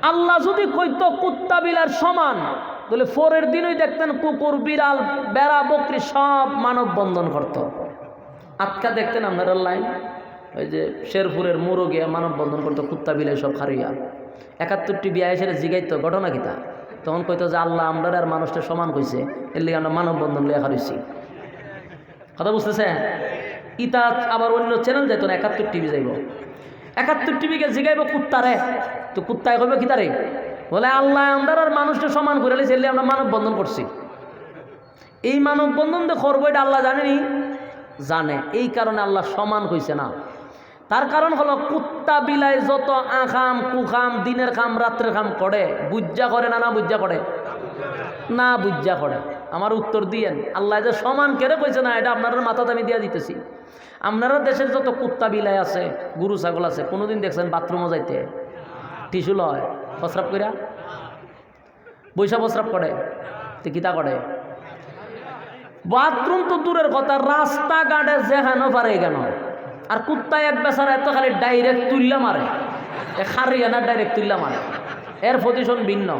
আল্লাহ যদি কইতো কুত্তা বিলাইর সমান, তাহলে পরের দিনই দেখতেন কুকুর, বিড়াল, বেড়া, বকরি সব মানব বন্ধন করতো। আজকা দেখতেন আপনারা লাইন, ওই যে শেরপুরের মোড়ো গিয়া মানব বন্ধন করতো কুত্তা বিলাই সব খারইয়া। একাত্তর টিভি আইয়া সেটা জিগাইতো ঘটনা কিতা, তখন কইতো যে, "আল্লাহ আমরারে আর মানুষরে সমান কইছে, এর লাগি আমরা মানব বন্ধন লইয়া খারইছি।" কথা বুঝতেছে? ইতা আবার অন্য চ্যানেল যাইতো না, একাত্তর টিভি যাইবো। একাত্তর টিভি গিয়া জিগাইবো কুত্তারে, তো কুত্তায় কইবো কিতারে? বলে, "আল্লাহ আমরারে আর মানুষরে সমান করিলাইছে, এর লাগি আমরা মানব বন্ধন করছি।" এই মানব বন্ধন যে করবো, এটা আল্লাহ জানেনি? জানে। এই কারণে আল্লাহ সমান কইছে না। তার কারণ হলো, কুত্তা বিলাই যত আকাম কুকাম, দিনের কাম রাত্রের কাম করে, বুঝা করে না, না বুঝা করে? না বুঝা করে। আমার উত্তর দিয়েন, আল্লাহ যে সমান কেরে কইছে না, এটা আপনারার মাথাত আমি দিয়া দিতেছি। আপনারার দেশের যত কুত্তা বিলাই আছে, গরু ছাগল আছে, কোনোদিন দেখছেন বাথরুমো যাইতে? টিস্যু লয়, প্রস্রাব কইরা? বইসা প্রস্রাব করে, তে কিতা করে? বাথরুম তো দূরের কথা, রাস্তাঘাটে যেখানো পারে কেন। আর কুত্তা এক বেচারা এত খালি ডাইরেক্ট তুল্লা মারে, এ খারিয়া না, ডাইরেক্ট তুল্লা মারে, এর পজিশন ভিন্ন।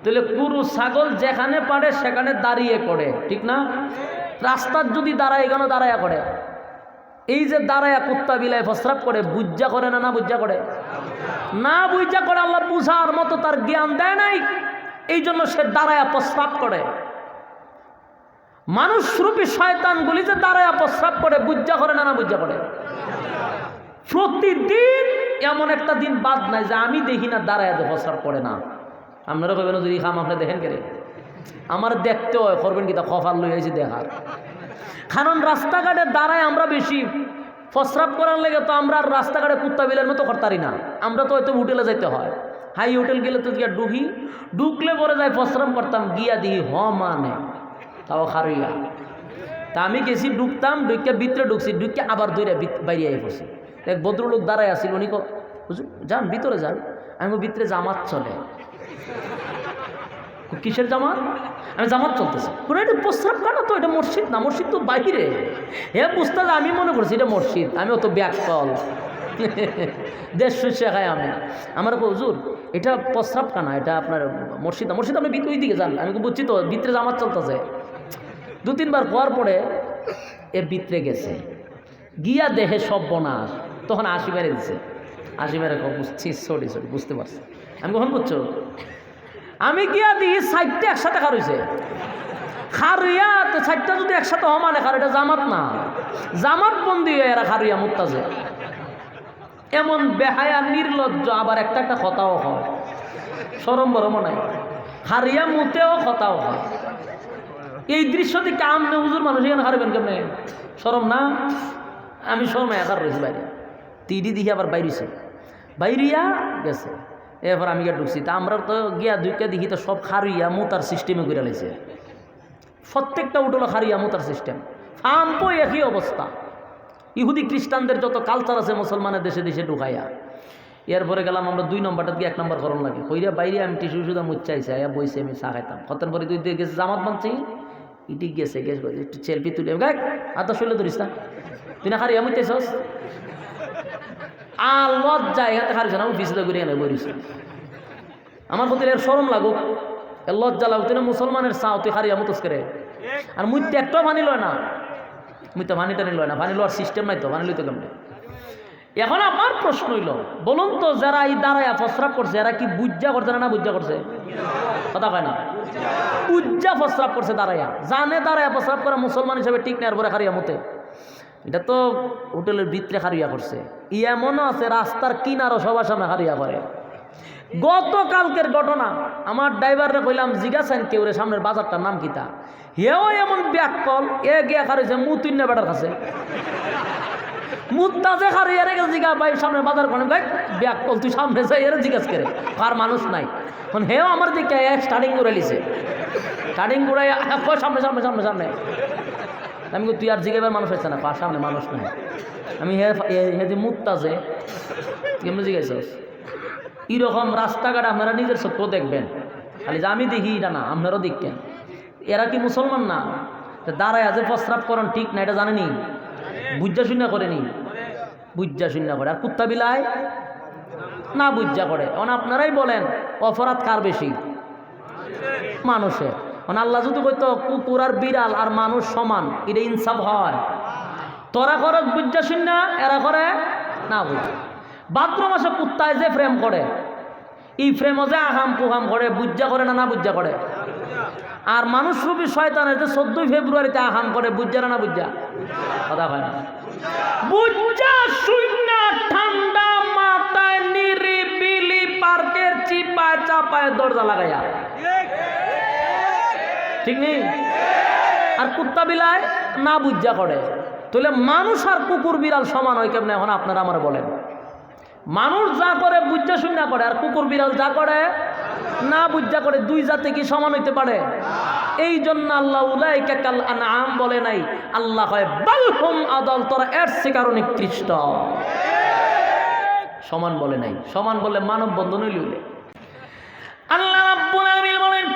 তাহলে গরু ছাগল যেখানে পারে সেখানে দাঁড়িয়ে করে, ঠিক না? রাস্তার যদি দাঁড়ায়, এখানে দাঁড়াইয়া করে। এই যে দাঁড়াইয়া কুত্তা বিলাই প্রস্রাব করে, বুঝা করে না, না বুঝা করে? না বুঝা করে। আল্লাহ বুঝার মতো তার জ্ঞান দেয় নাই, এই জন্য সে দাঁড়াইয়া প্রস্রাব করে। মানুষ রূপী শয়তানগুলি যে দাঁড়াইয়া প্রস্রাব করে, বুঝা করে না, না বুঝা করে? প্রতিদিন এমন একটা দিন বাদ নাই যে আমি দেখি না দাঁড়াইয়া যে প্রস্রাব করে না। আপনারা কইবেন, "হুজুর, ই কাম আপনি দেখেন কেরে?" আমার দেখতে হয়, করবেন কিতা, কপাল লই আইছি দেখার। কারণ রাস্তাঘাটে দাঁড়ায় আমরা বেশি, প্রস্রাব করার লাগে তো আমরা আর রাস্তাঘাটে কুত্তা বিলাইর মতো করতারি না। আমরা তো হয়তো হোটেলে যাইতে হয়, হাই হোটেল গেলে তো গিয়া ঢুকি, ঢুকলে পরে যাই প্রস্রাব করতাম, গিয়া দেখি হ মানে, তাও খারইয়া। তা আমি গেছি, ঢুকতাম, ঢুকিয়া ভিতরে ঢুকছি, ঢুকিয়া আবার দৌড়ে ভিত-, বাইরে আই পড়ছি। এক ভদ্রলোক দাঁড়ায় আছিল, উনি কয়, "হুজুর, যান, ভিতরে যান।" আমি কই, "ভিতরে জামাত চলে।" "কিসের জামাত?" "আমি, জামাত চলতেছে।" "কোনো এটা প্রস্রাবখানা তো, এটা মসজিদ না, মসজিদ তো বাইরে।" হে বুঝতে যে আমি মনে করছি এটা মসজিদ, আমি অত ব্যাককল। দেশ শেখায় আমি। আমার কই, "হুজুর, এটা প্রস্রাবখানা, এটা আপনার মসজিদ না, মসজিদ আপনি ভিত-, ওই দিকে যান।" আমি কই, "বুঝছি তো, ভিতরে জামাত চলতেছে।" দু তিনবার কওয়ার পরে এ ভিতরে গেছে। গিয়া দেখে সর্বনাশ, তখন হাসি মেরে দিছে। হাসি মেরে কয়, "বুঝছি, সরি, সরি, বুঝতে পারছি।" আমি কখন বুঝছো? আমি গিয়া দেখি চাইরটা একসাথে খারইছে। খারইয়া তো চাইরটা যদি একসাথে সমানে খার, এটা জামাত না। জামাত বন্দি হয়ে এরা খারইয়া মুত্তাছে। এমন বেহায়া নির্লজ্জ, আবার একটা একটা কথাও হয়। শরম বরমও নাই। খারইয়া মুতেও কথাও হয়। এই দৃশ্য দেখে আমনে হুজুর মানুষ এখানে খারইবেন কেমনে? শরম না? আমি শরমে একার রয়েছি বাইরে। তিডি দেখি আবার বাইরেছে। বাইরিয়া গেছে। এরপর আমি গিয়া ঢুকছি। তা আমরা তো গিয়া ঢুকিয়া দেখি তো সব খারইয়া মুতার সিস্টেমে করে লাইছে। প্রত্যেকটা হোটেলো খারইয়া মুতার সিস্টেম। ফাম্পও একই অবস্থা। ইহুদি খ্রিস্টানদের যত কালচার আছে মুসলমানের দেশে দেশে ঢুকাইয়া। এরপরে গেলাম আমরা দুই নম্বরটা দিয়ে এক নম্বর করণ লাগে। কইরা বাইরে আমি টিস্যু সুদা মুচ্ছা আইছে, আইয়া বইছে, আমি চা খাইতাম। কতক্ষণ পরে দুই দিয়ে গেছে জামাত বানছি, ইটি গেছে, গেছে, একটু সেলফি তুলে, "গাই, আর তো শরীরে ধরিস না। তুই না খারইয়া মুইতেছস?" আর লজ্জা, এখান থেকে খারিস না, আমি পিছিয়ে ঘুরে এনে বই রইছি। আমার প্রতি এর শরম লাগুক, এর লজ্জা লাগুক, তুই না মুসলমানের চাও, তুই খারইয়া মুতস কেরে? আর মুইতে একটাও পানি লয় না, মুইতে পানি টানি লয় না, পানি লওয়ার সিস্টেম নাই তো, পানি লইতো কেমনে? এখন আমার প্রশ্ন অইল, বলুন তো, যারা এই দাঁড়াইয়া প্রস্রাব করছে, এরা কি বুঝা করছে না, না বুঝা করছে? কথা কয় না। বুঝা প্রস্রাব করছে দাঁড়াইয়া, জানে দাঁড়াইয়া প্রস্রাব করা মুসলমান হিসাবে ঠিক না, এরপরে খারিয়া মুতে। এটা তো হোটেলের ভিতরে খারিয়া করছে, এমনও আছে রাস্তার কিনারো সবার সামনে খারিয়া করে। গতকালকের ঘটনা, আমার ড্রাইভাররে কইলাম, "জিজ্ঞাসেন কেউরে সামনের বাজারটার নাম কিতা?" হেও এমন ব্যাককল, এ গিয়া খারইছে মুতুইন্না বেটার কাছে। মুত্তা যে খারই এরে গেছে জিগা, "ভাই, সামনের বাজার কোন?" "ভাই, ব্যাককল, তুই সামনে যাই, এরে জিজ্ঞাসা করে, আর মানুষ নাই।" এখন হেও আমার দিকে এক স্টার্টিং করে লিছে, স্টার্টিং করে কয়, "সামনে, সামনে, সামনে, সামনে।" আমি কই, "তুই আর জিগাইবার মানুষ আছে না, কয়, সামনে মানুষ নাই।" আমি হে, হে, হে যে মুত্তা যে, "তুই কেমনে জিগাইছস?" এরকম রাস্তাঘাট আপনারা নিজের চোখেও দেখবেন, খালি যে আমি দেখি এটা না, আপনারাও দেখবেন। এরা কি মুসলমান না? তো দাঁড়ায় আছে প্রস্রাব করন ঠিক না, এটা জানেনি? বুঝা শুনা করেনি, বুঝা শুনা করে। আর কুত্তা বিলাই না বুঝা করে। এখন আপনারাই বলেন, অপরাধ কার বেশি? মানুষের। মানে আল্লাহ যদি কইতো কুকুর আর বিড়াল আর মানুষ সমান, এটা ইনসাফ হয়? তোরা করস বুঝা শুনা, এরা করে না বুঝা। ভাদ্র মাসে কুত্তায় যে প্রেম করে, এই প্রেমও যে আহাম কুহাম করে, বুঝা করে না, না বুঝা করে? আর মানুষ রূপী শয়তানের যে চোদ্দই ফেব্রুয়ারিতে আহাম করে, বুঝা না, না বুঝা? কথা হয় না। বুঝা শুনা ঠান্ডা মাথায় নিরিবিলি পার্কের চিপায় চাপায় দরজা লাগাইয়া, ঠিক নি? আর কুত্তা বিলাই না বুঝা করে। তাহলে মানুষ আর কুকুর বিড়াল সমান হয় কেমনে? এখন আপনারা আমার বলেন। মানুষ যা করে বুঝা শুনা করে, আর কুকুর বিড়াল যা করে না বুঝা করে। দুই জাতি কি সমান হইতে পারে? এই জন্য আল্লাহ উলাইকা কাল আনআম বলে নাই, আল্লাহ কয় বাল হুম আদল, তোরা এর চেয়ে আরো নিকৃষ্ট। সমান বলে নাই, সমান বলে মানব বন্ধন হইলে। আল্লাহ রাব্বুল আলামিন বলেন,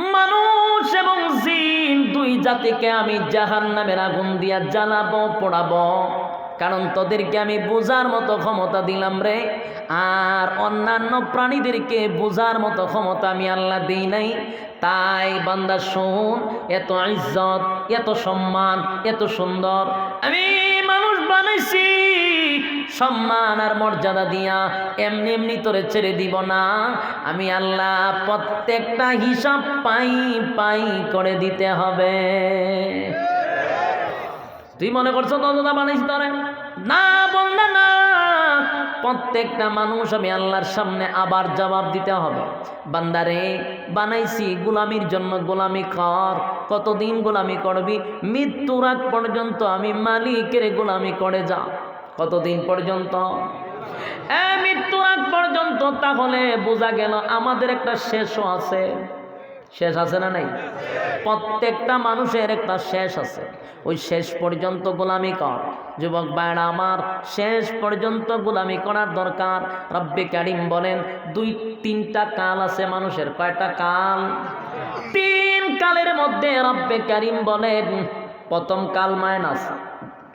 "মানুষ এবং জিন দুই জাতিকে আমি জাহান্নামের আগুন দিয়া জ্বালাবো, পোড়াবো, কারণ তোদেরকে আমি বুঝার মতো ক্ষমতা দিলাম রে, আর অন্যান্য প্রাণীদেরকে বুঝার মতো ক্ষমতা আমি আল্লাহ দেই নাই।" তাই বান্দা শুন, এত ইজ্জত, এত সম্মান, এত সুন্দর আমি মানুষ বানাইছি, সম্মান আর মর্যাদা দিয়া এমনি এমনি তোরে ছেড়ে দিব না। আমি আল্লাহ প্রত্যেকটা হিসাব পাই পাই করে দিতে হবে। তুই মনে করছো তো দাদা বানাইছি তোরে? না, বল না, না। প্রত্যেকটা মানুষ আমি আল্লাহর সামনে আবার জবাব দিতে হবে। বান্দারে, বানাইছি গোলামির জন্য, গোলামি কর। কতদিন গোলামি করবি? মৃত্যুর আগ পর্যন্ত আমি মালিকের গোলামি করে যা। কতদিন পর্যন্ত? এ, মৃত্যুর আগ পর্যন্ত। তাহলে বোঝা গেল আমাদের একটা শেষও আছে। শেষ আছে না নাই? প্রত্যেকটা মানুষের একটা শেষ আছে। ওই শেষ পর্যন্ত গোলামি কর। যুবক ভাইরা আমার, শেষ পর্যন্ত গোলামি করার দরকার। রব্বে কারিম বলেন, দুই তিনটা কাল আছে মানুষের। কয়টা কাল? তিন কালের মধ্যে রব্বে কারিম বলেন, প্রথম কাল মাইনাস,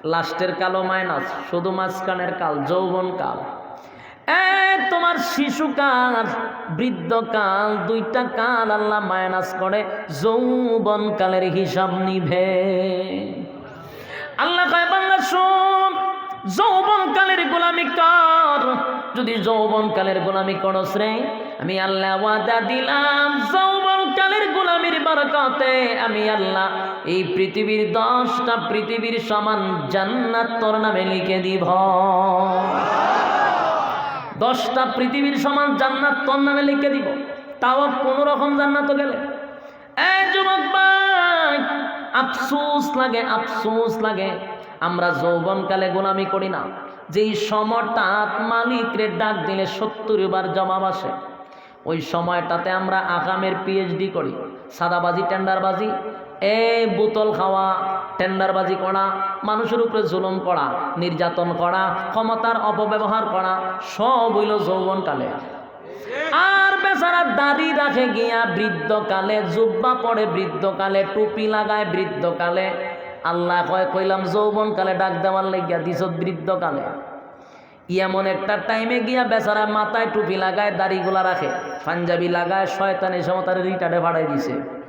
লাস্টের কালও মাইনাস, শুধু মাঝখানের কাল যৌবন কাল। এ, তোমার শিশুকাল, বৃদ্ধকাল, দুইটা কাল আল্লাহ মাইনাস করে যৌবন কালের হিসাব নিবে। আল্লাহ কয়, "বান্দা শুন, যৌবন কালের গোলামি কর। যদি যৌবন কালের গোলামি করস রে, আমি আল্লাহ ওয়াদা দিলাম, যৌবন কালের গোলামির বরকতে আমি আল্লাহ এই পৃথিবীর দশটা পৃথিবীর সমান জান্নাত তোর নামে লিখে দিব।" দশটা পৃথিবীর সমান জান্নাত তোর নামে লিখে দিব, তাও কোনো রকম জান্নাত গেলে। এ যুবক ভাই, আফসোস লাগে, আফসোস লাগে, আমরা যৌবনকালে গোলামি করি না। যেই সময়টাত মালিকরে ডাক দিলে সত্তর বার জবাব আসে, ওই সময়টাতে আমরা আকামের পিএইচডি করি, সাদাবাজি, টেন্ডারবাজি, এ বোতল খাওয়া, টেন্ডারবাজি করা, মানুষের উপরে জুলুম করা, নির্যাতন করা, ক্ষমতার অপব্যবহার করা, সব হইল যৌবনকালে। আর বেচারা দাড়ি রাখে গিয়া বৃদ্ধকালে, জুব্বা পরে বৃদ্ধকালে, টুপি লাগায় বৃদ্ধকালে। আল্লাহ কয়, "কইলাম যৌবনকালে ডাক দেওয়ার লাগিয়া দিছত বৃদ্ধকালে।" এমন একটা টাইমে গিয়া বেচারা মাথায় টুপি লাগায়, দাড়িগুলা রাখে, পাঞ্জাবি লাগায়, শয়তানে এসে তারে রিটার্ডে ফাড়াই দিছে।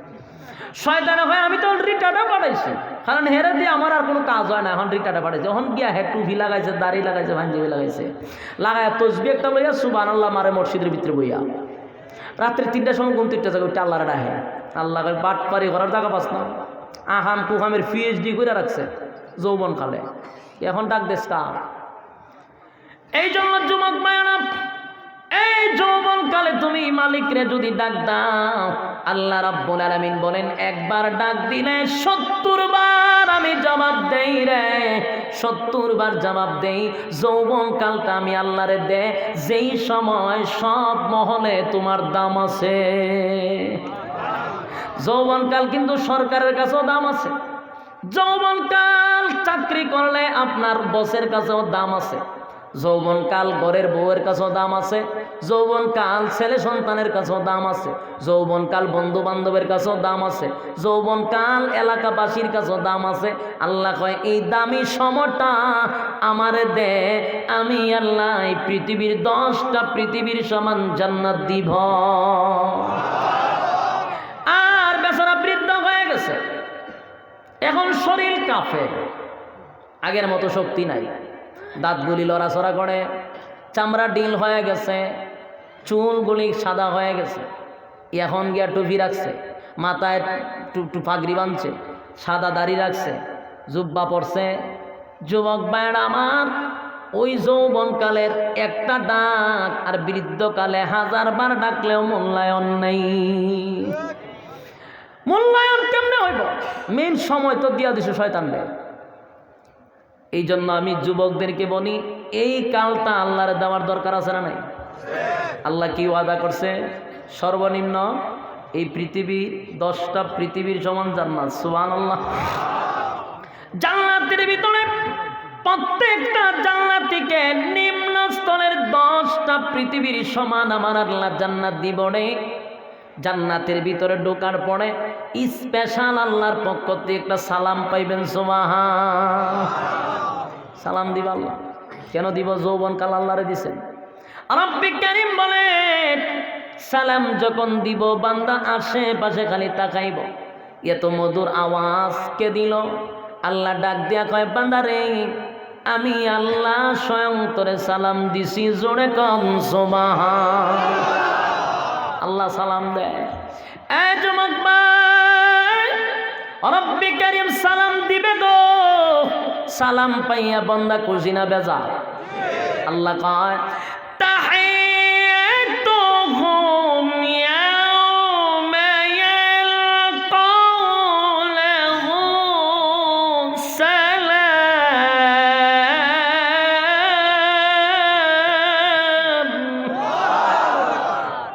শয়তানে কয়, "আমি তো রিটার্ডে পাঠাইছি, কারণ হেরে দিয়া আমার আর কুনু কাজ অয় না, অখন রিটার্ডে পাঠাইছি।" অখন গিয়া হে টুপি লাগাইছে, দাড়ি লাগাইছে, পাঞ্জাবি লাগাইছে, লাগাইয়া তসবি একটা লইয়া সুবহানাল্লাহ মারে মসজিদর ভিতরে বইয়া। রাত্রে তিনটার সময় ঘুম তুইট্টা জাগে, উঠে আল্লারে ডাহে। আল্লায় কয়, "বাটপারি করার জাগা পাস না, আহাম কুহামের পিএইচডি কইরা রাখছে যৌবন কালে, অখন ডাক দেস কারে?" এই জন্য যুবক ভাইরা, এই যৌবন কালে তুমি মালিকরে যদি ডাক দাও, আল্লাহ রাব্বুল আলামিন বলেন, "একবার ডাক দিলে সত্তর বার আমি জবাব দেই রে, সত্তর বার জবাব দেই।" যৌবন কালটা আমি আল্লারে দে, যেই সময় সব মহলে তোমার দাম আছে। যৌবন কাল কিন্তু সরকারের কাছেও দাম আছে। যৌবন কাল চাকরি করলে আপনার বসের কাছেও দাম আছে। যৌবন কাল ঘরের বউয়ের কাছেও দাম আছে। যৌবন কাল ছেলে সন্তানের কাছেও দাম আছে। যৌবন কাল বন্ধু বান্ধবের কাছেও দাম আছে। যৌবন কাল এলাকাবাসীর কাছেও দাম আছে। আল্লাহ কয়, "এই দামি সময়টা আমারে দে, আমি আল্লাহ এই পৃথিবীর দশটা পৃথিবীর সমান জান্নাত দিব।" আর বেচারা বৃদ্ধ হয়ে গেছে, এখন শরীর কাঁপে, আগের মতো শক্তি নাই, দাঁতগুলি লড়াচড়া করে, চামড়া ডিল হয়ে গেছে, চুলগুলি সাদা হয়ে গেছে। এখন গিয়া টুপি রাখছে, মাথায় টু-, টু-, পাগড়ি বাঁধছে, সাদা দাড়ি রাখছে, জুব্বা পরছে। যুবক ভাইরা আমার, ওই যৌবনকালের একটা ডাক আর বৃদ্ধকালে হাজার বার ডাকলেও মূল্যায়ন নেই। মূল্যায়ন কেমনে হইব? মেইন সময় তো দিয়া দিছে শয়তানরে। এই জন্য আমি যুবকদেরকে বলি, এই কালটা আল্লাহরে দেওয়ার দরকার আছে না নাই? আল্লাহ কি ওয়াদা করছে? সর্বনিম্ন এই পৃথিবীর দশটা পৃথিবীর সমান জান্নাত। সুবহানাল্লাহ। জান্নাতের ভিতরে প্রত্যেকটা জান্নাতীকে নিম্ন স্তরের দশটা পৃথিবীর সমান আমার আল্লাহ জান্নাত দিব রে। জান্নাতের ভিতরে ঢোকার পরে স্পেশাল আল্লাহর পক্ষ থেকে একটা সালাম পাইবেন। সুবহান, সালাম দিবা আল্লাহ। কেন দিব? যৌবন কাল আল্লাহরে দিছেন। রব্বে কারীম বলে, সালাম যখন দিব, বান্দা আশেপাশে খালি তাকাইব, এত মধুর আওয়াজ কে দিল? আল্লাহ ডাক দিয়া কয়, "বান্দা রে, আমি আল্লাহ স্বয়ং তোরে সালাম দিছি।" জোরে কন সুবহান। আল্লাহ সালাম দেয়। এ যুবক ভাই, রব্বে কারীম সালাম দিবে গো। সালাম পাইয়া বান্দা খুশি না বেজার? আল্লাহ কয়, تحيتهم يوم يلقونه سلام।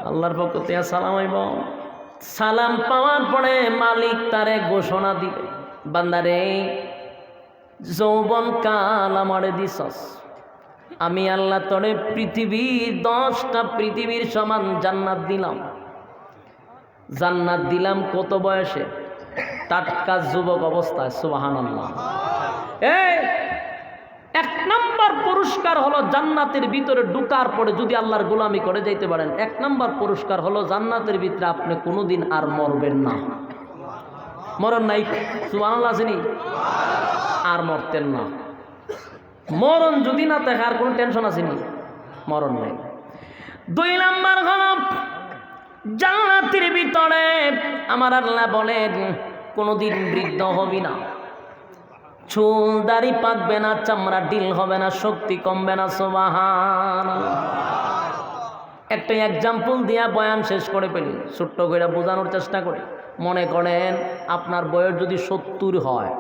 আল্লাহর পক্ষ থেকে সালাম আইব। সালাম পাওয়ার পরে মালিক তারে ঘোষণা দিবে, "বান্দারে, যৌবন কাল আমারে দিছস, আমি আল্লাহ তোরে পৃথিবীর দশটা পৃথিবীর সমান জান্নাত দিলাম।" জান্নাত দিলাম কত বয়সে? টাটকা যুবক অবস্থায়। সুবহানাল্লাহ। এই এক নম্বর পুরস্কার হলো জান্নাতের ভিতরে ঢুকার পরে যদি আল্লাহর গোলামি করে যাইতে পারেন, এক নম্বর পুরস্কার হলো জান্নাতের ভিতরে আপনি কোনোদিন আর মরবেন না। মরণ নাই, সুবহানাল্লাহ আছেনি? আর মরতেন না। মরণ যদি না থাকে, আর কোনো টেনশন আছেনি? মরণ নাই। দুই নাম্বার হলো, জান্নাতের ভিতরে আমার আল্লাহ বলেন, কোনোদিন বৃদ্ধ হবি না, চুল দাড়ি পাকবে না, চামড়া ডিল হবে না, শক্তি কমবে না। সুবহান। একটা এক্সাম্পল দিয়া বয়ান শেষ করে ফেলি, ছোট্ট করে বোঝানোর চেষ্টা করি। মনে করেন, আপনার বয়স যদি সত্তর হয়,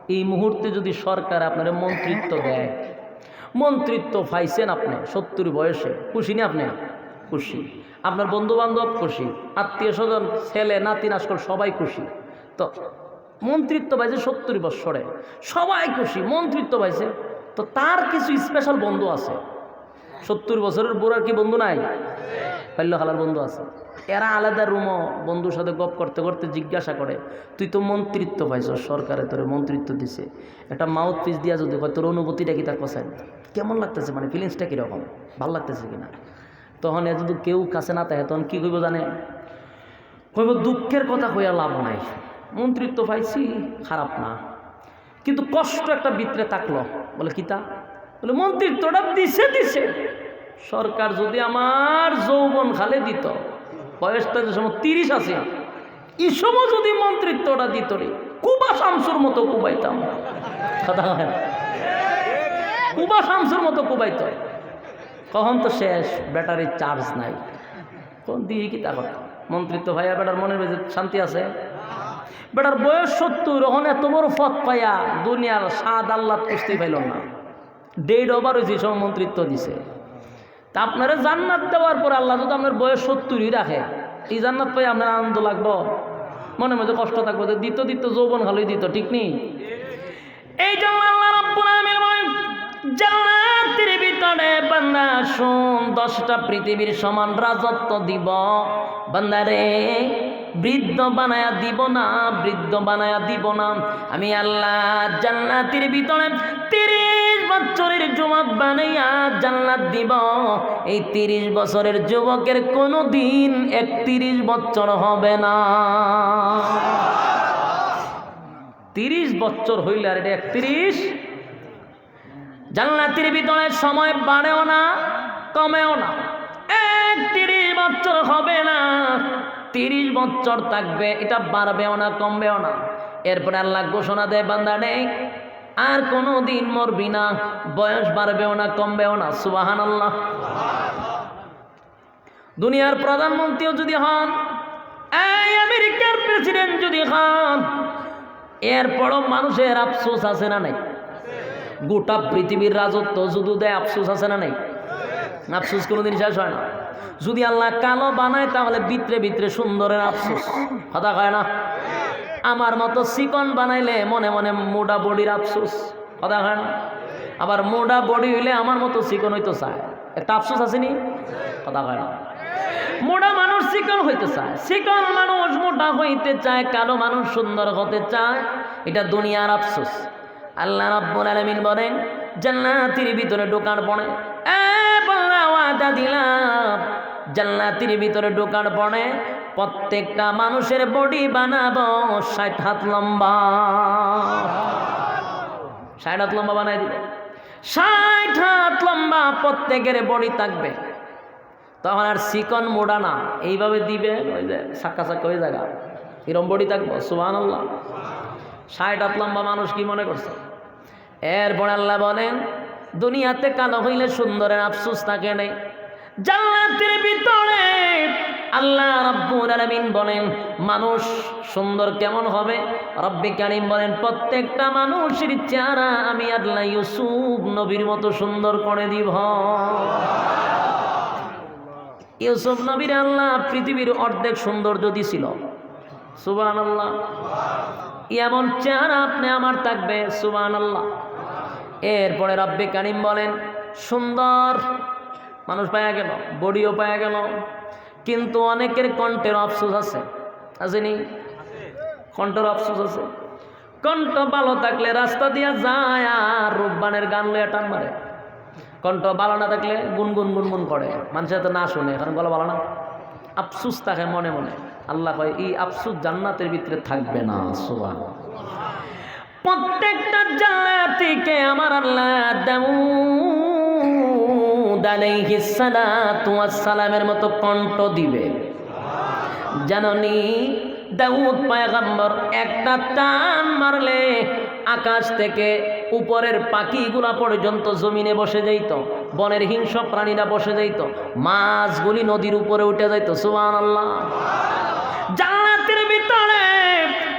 এই মুহূর্তে যদি সরকার আপনারে মন্ত্রিত্ব দেয়, মন্ত্রিত্ব পাইছেন আপনি সত্তর বয়সে, খুশি নি আপনি? খুশি। আপনার বন্ধু বান্ধব খুশি, আত্মীয় স্বজন, ছেলে নাতি নাশকল সবাই খুশি। তো মন্ত্রিত্ব পাইছে সত্তর বৎসরে, সবাই খুশি, মন্ত্রিত্ব পাইছে। তো তার কিছু স্পেশাল বন্ধু আছে। সত্তর বছরের বুড়ার কি বন্ধু নাই? বাল্যকালের বন্ধু আছে। এরা আলাদা রুমো বন্ধুর সাথে গপ করতে করতে জিজ্ঞাসা করে, "তুই তো মন্ত্রিত্ব পাইছস, সরকারে তোরে মন্ত্রিত্ব দিছে, একটা মাউথ পিস দিয়া যদি কয়, তোর অনুভূতিটা কিতা কছাইন? কেমন লাগতেছে, মানে ফিলিংসটা কিরকম, ভালো লাগতেছে কিনা?" তখন এ যদি কেউ কাছে না থাকে, তখন কি কইব জানে? কইব, "দুঃখের কথা কইয়া লাভ নাই, মন্ত্রিত্ব পাইছি, খারাপ না, কিন্তু কষ্ট একটা ভিতরে থাকলো। বলে, "কিতা?" বলে, "মন্ত্রিত্বটা দিছে দিছে, সরকার যদি আমার যৌবন কালে দিত, বয়সটা যে সময় তিরিশ আছে, এই সময় যদি মন্ত্রিত্বটা দিত রে, কুবা শামসুর মতো কুবাইতাম।" কথা হয় না? কুবা শামসুর মতো কুবাইতো। কখন তো শেষ, ব্যাটারির চার্জ নাই। কোন দিয়ে কিতা করতো? মন্ত্রিত্ব পাইয়া বেটার মনের ভিতরে শান্তি আছে? বেটার বয়স সত্তর, অখন এত বড় পদ পাইয়া দুনিয়ার স্বাদ আহ্লাদ খুঁজতেই পাইল না। ডেট ওভার হয়েছে, সব মন্ত্রিত্ব দিছে। তা আপনারে জান্নাত দেওয়ার পরে আল্লাহ যদি আপনার বয়স সত্তরই রাখে, এই জান্নাত পাই আপনার আনন্দ লাগবো? মনে মধ্যে কষ্ট থাকবো যে দিত দিত যৌবন কালই দিত, ঠিক নি? এই জন্য আল্লাহ রাব্বুল আলামিন বলেন, "জান্নাতের ভিতরে বান্দা শুন, দশটা পৃথিবীর সমান রাজত্ব দিব। বান্দারে, বৃদ্ধ বানায়া দিব না, বৃদ্ধ বানায়া দিব না। আমি আল্লাহ জান্নাতের ভিতরে তিরিশ বছরের যুবক বানাইয়া জান্নাত দিব। এই তিরিশ বছরের যুবকের কোনো দিন একত্রিশ বছর হবে না।" তিরিশ বছর হইলে আর এটা একত্রিশ। জান্নাতের ভিতরে সময় বাড়েও না, কমেও না। একত্রিশ বছর হবে না, তিরিশ বছর থাকবে, এটা বাড়বেও না, কমবেও না। এরপরে আল্লাহ ঘোষণা দেয়, "বান্দা রে, আর কোনো দিন মরবি না, বয়স বাড়বেও না, কমবেও না।" সুবহানাল্লাহ। দুনিয়ার প্রধানমন্ত্রীও যদি হন, এই আমেরিকার প্রেসিডেন্ট যদি হন, এরপরও মানুষের আফসোস আছে না নাই? গোটা পৃথিবীর রাজত্ব যদি দেয়, আফসোস আছে না নাই? আফসোস কোনোদিন শেষ হয় না। যদি আল্লাহ কালো বানায়, তাহলে ভিতরে ভিতরে সুন্দরের আফসোস। কথা হয় না? আমার মতো চিকন বানাইলে মনে মনে মোটা বডির আফসোস। কথা হয় না? আবার মোটা বডি হইলে আমার মতো চিকন হইতে চায়, একটা আফসোস আছে নি? কথা হয় না? মোটা মানুষ চিকন হইতে চায়, চিকন মানুষ মোটা হইতে চায়, কালো মানুষ সুন্দর হতে চায়। এটা দুনিয়ার আফসোস। আল্লাহ রাব্বুল আলামিন বলেন, জান্নাতের ভিতরে ঢোকার পরে, এ বান্দা, ওয়াদা দিলাম, জান্নাতের ভিতরে ঢোকার পরে প্রত্যেকটা মানুষের বডি বানাবো ষাট হাত লম্বা। ষাট হাত লম্বা বানাই দিবে, ষাট হাত লম্বা প্রত্যেকের বডি থাকবে। তখন আর চিকন মোটা না, এইভাবে দিবে, ওই যে সাক্কা সাক্কা হয়ে জায়গা, এরম বডি থাকবো। সুবহানাল্লাহ। ষাট হাত লম্বা মানুষ কি মনে করছে? এরপর আল্লাহ বলেন, দুনিয়াতে কালো হইলে সুন্দরের আফসোস থাকে নাই। জান্নাতের ভিতরে আল্লাহ রাব্বুল আলামিন বলেন, মানুষ সুন্দর কেমন হবে? রব্বে কারীম বলেন, প্রত্যেকটা মানুষের চেহারা আমি আল্লাহ ইউসুফ নবীর মতো সুন্দর করে দিব। ইউসুফ নবীর আল্লাহ পৃথিবীর অর্ধেক সৌন্দর্য দিছিল। সুবহানাল্লাহ। এমন চেহারা আপনি আমার থাকবে। সুবহানাল্লাহ। এরপরে রব্বে কারীম বলেন, সুন্দর মানুষ পাওয়া গেল, বডিও পাওয়া গেল, কিন্তু অনেকের কণ্ঠের আফসোস আছে, আছে নি? কণ্ঠের আফসোস আছে। কণ্ঠ ভালো থাকলে রাস্তা দিয়া যায় আর রূপবানের গান লইয়া টান মারে। কণ্ঠ ভালো না থাকলে গুনগুন গুনগুন করে, মানুষের তো না শুনে, কারণ গলা ভালো না। আফসোস থাকে মনে মনে। আল্লাহ কয়, এই আফসোস জান্নাতের ভিতরে থাকবে না। সুবহান। প্রত্যেকটা জান্নাতীকে আমার আল্লাহ দাউদ আলাইহিস সালাতু ওয়াস সালামের মতো কণ্ঠ দিবে। জাননি, দাউদ পয়গম্বর একটা টান মারলে আকাশ থেকে উপরের পাখিগুলা পর্যন্ত জমিনে বসে যাইত, বনের হিংস্র প্রাণীরা বসে যাইত, মাছগুলি নদীর উপরে উঠে যাইত। সুবহানাল্লাহ। জান্নাতের ভিতরে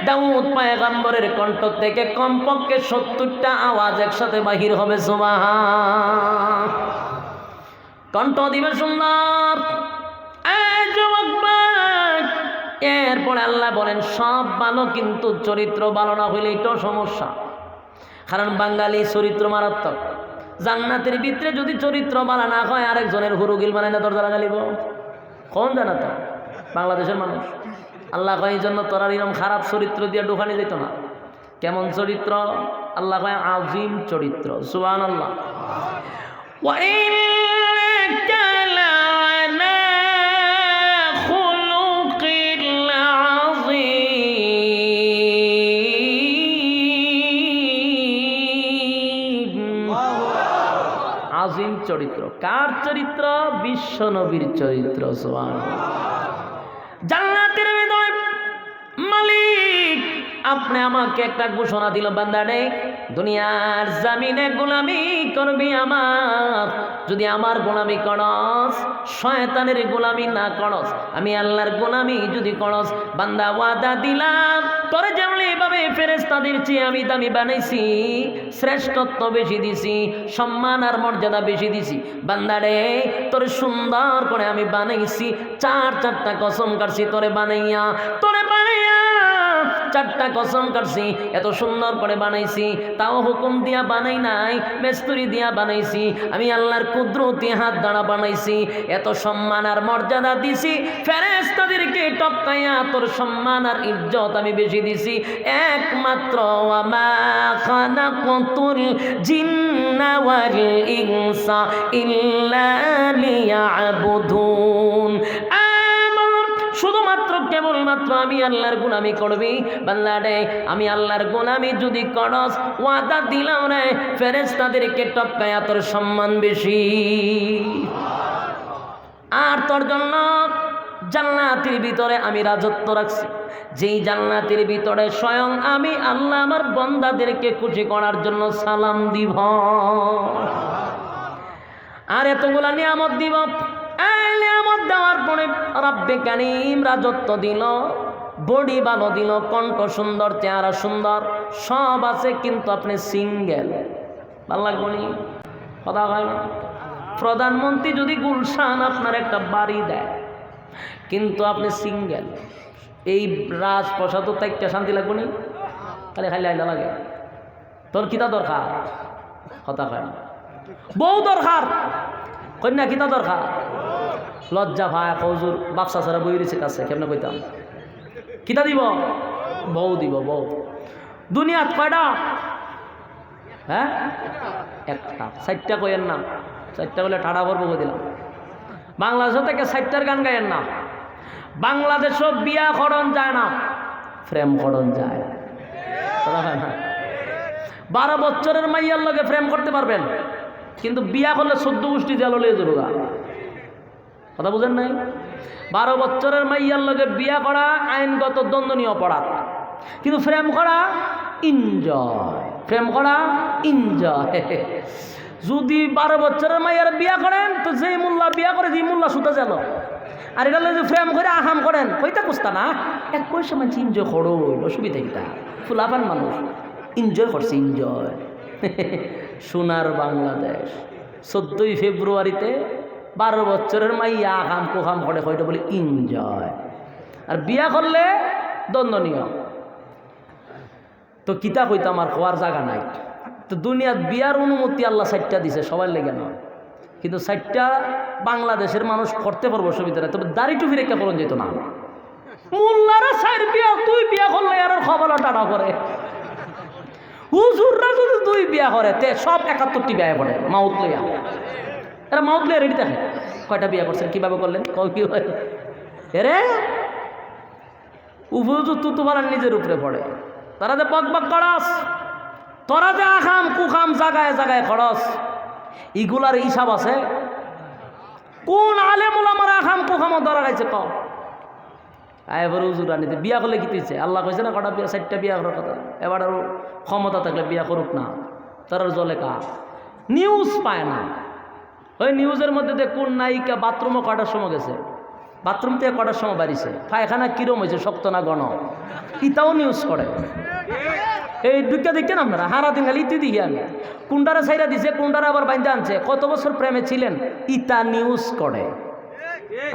দাউদ পয়গম্বরের কণ্ঠ থেকে কমপক্ষে সত্তরটা আওয়াজ একসাথে বাহির হবে। সুবহান। কণ্ঠ দিবে সুন্দর। এই যুবক ভাই, এরপরে আল্লাহ বলেন, সব ভালো, কিন্তু চরিত্র ভালো না হইলে এটাও সমস্যা। কারণ বাঙালি চরিত্র মারাত্মক। জান্নাতের ভিতরে যদি চরিত্র ভালো না হয়, আরেকজনের হুরুগিল বানাই না দরজা লাগালিব। কোন জানা তো? বাংলাদেশের মানুষ। আল্লাহ কয়, এই জন্য তোরার এরকম খারাপ চরিত্র দিয়ে ঢুকানি যেত না। কেমন চরিত্র? আল্লাহ কয়, আজিম চরিত্র। সুবহানাল্লাহ। وإنك لعلى خلق عظيم। আজিম চরিত্র। কার চরিত্র? বিশ্ব নবীর চরিত্র। সুবহানাল্লাহ। জান্নাতের ভিতরে মালিক, আপনে আমাকে একটা ঘোষণা দিলা, বান্দারে, দুনিয়ার জমিনে গোলামি করবি আমার। যদি আমার গোলামি করস, শয়তানের গোলামি না করস, আমি আল্লাহর গোলামি যদি করস, বান্দা, ওয়াদা দিলাম, তোরে যেমনি ভাবে ফেরেশতাদের চেয়ে আমি দামি বানাইছি, শ্রেষ্ঠত্ব বেশি দিছি, সম্মান আর মর্যাদা বেশি দিছি। বান্দারে, তোরে সুন্দর করে আমি বানাইছি, চার চারটা কসম কাটছি তোরে বানাইয়া, তোরে বানাইয়া চারটা কসম কাটছি। এত সুন্দর করে বানাইছি, তাও হুকুম দিয়া বানাই নাই, মেস্তুরি দিয়া বানাইছি। আমি আল্লাহর কুদরতি হাত দ্বারা বানাইছি। এত সম্মান আর মর্যাদা দিছি, ফেরেশতাদেরকে টপকাইয়া তোর সম্মান আর ইজ্জত আমি বেশি দিছি। একমাত্র ওয়া মা খালাকতুল জিন্না ওয়াল ইনসা ইল্লা লিয়াবুদুন। আমার শুধুমাত্র, কেবলমাত্র আমি আল্লাহর গোলামি করবি। বান্দারে, আমি আল্লাহর গোলামি যদি করস, ওয়াদা দিলাম রে, ফেরেশতাদেরকে টপকাইয়া তোর সম্মান বেশি। আর তোর জন্য জান্নাতের ভিতরে আমি রাজত্ব রাখছি, যেই জান্নাতের ভিতরে স্বয়ং আমি আল্লাহ আমার বন্দাদেরকে খুশি করার জন্য সালাম দিব। আর এতগুলা নিয়ামত দিব। এই নিয়ামত দেওয়ার পরে রব্বে কারিম রাজত্ব দিল, বডি ভালো দিল, কণ্ঠ সুন্দর, চেহারা সুন্দর, সব আছে, কিন্তু আপনি সিঙ্গেল। ভালা লাগবো নি? কথা কয় না। প্রধানমন্ত্রী যদি গুলশান আপনার একটা বাড়ি দেয়, কিন্তু আপনি সিঙ্গেল, এই রাজপ্রাসাদও থাইক্কা শান্তি লাগবো নি? খালি খালি আইলা লাগে। তোর কিতা দরকার? কথা কয় না। বউ দরকার। কইন না, কিতা দরকার? লজ্জা পায়, হুজুর, বাপ চাচারা বই রইছে কাছে, কেমনে কইতাম? কিতা দিব? বউ দিব, বউ। দুনিয়াত কয়টা? হ্যাঁ, একটা। চাইরটা কইয়েন না, চাইরটা কইলে ঠাডা পড়বো কই দিলাম। বাংলাদেশ থাকি চাইরটার গান গাইয়েন না। বাংলাদেশও বিয়া করন যায় না, প্রেম করন যায়। কথা হয় না? বারো বছরের মাইয়ার লগে প্রেম করতে পারবেন, কিন্তু বিয়া করলে চোদ্দ গোষ্ঠী জেলো লইয়া যাবো গা। কথা বুঝেন নাই? বারো বছরের মাইয়ার লগে বিয়া করা আইনগত দণ্ডনীয় অপরাধ, কিন্তু প্রেম করা এনজয়। প্রেম করা এনজয়। যদি বারো বছরের মাইয়ার বিয়া করেন, তো যেই মোল্লা বিয়া করে, যেই মোল্লা সুতা জেলো। আর এটা লইয়া যদি প্রেম করে আহাম করেন, কইতা কুস্তা না। এক পয়সা মানুষ এনজয় করো, অসুবিধা কিতা? ফুলাফান মানুষ এনজয় করছে, এনজয়। সোনার বাংলাদেশ, চোদ্দই ফেব্রুয়ারিতে বারো বছরের মাইয়া আকাম কুকাম করে, কইটা বলে এনজয়। আর বিয়া করলে দণ্ডনীয়। তো কিতা কইতাম, আর কওয়ার জাগা নাই। তো দুনিয়াত বিয়ার অনুমতি আল্লাহ চাইরটা দিছে, সবার লাগি না, কিন্তু চাইরটা বাংলাদেশের মানুষ করতে পারবো, অসুবিধা নাই, তবে দাড়ি টুপি রাখিয়া করন যাইতো না। মোল্লারা চাইর বিয়া, দুই বিয়া করলে এরার কপালো টাটা পড়ে। হুজুররা যদি দুই বিয়া করে, তে সব একাত্তরটি বিয়ায় পড়ে, মাউত লইয়া। এরা মাউত লইয়া রেডি থাকে। কয়টা বিয়া করছেন, কিভাবে করলেন, কও কি হয়? এরে, উপযুক্ত তোমার নিজের উপরে পড়ে। তারা যে বক বক করস, তোরা যে আকাম কুকাম জাগায় জাগায় করস, ইগুলার হিসাব আছে? কোন আলেম ওলামার আকাম কুকামও ধরা খাইছে, কও? আয় এবার হুজুর আনিতে বিয়া করলে কি তুইছে? আল্লাহ কইছে না কটা বিয়া, চাইরটা বিয়া করার কথা? এবার আরো ক্ষমতা থাকলে বিয়া করুক না, তারার জলে কা নিউজ পায় না। ওই নিউজের মধ্যে দেখ কোন নায়িকা বাথরুমে কটার সময় গেছে, বাথরুম থেকে কটার সময় বাড়িছে, পায়খানা কিরম হয়েছে, শক্ত না ঘন, ইতাও নিউজ করে। এই দুইটা দেখছেন আপনারা, হারা দিন খালি ইতি দেখি আমি। কোনটারে ছাইরা দিছে, কোনটারে আবার বাইন্ধা আনছে, কত বছর প্রেমে ছিলেন, ইতা নিউজ করে।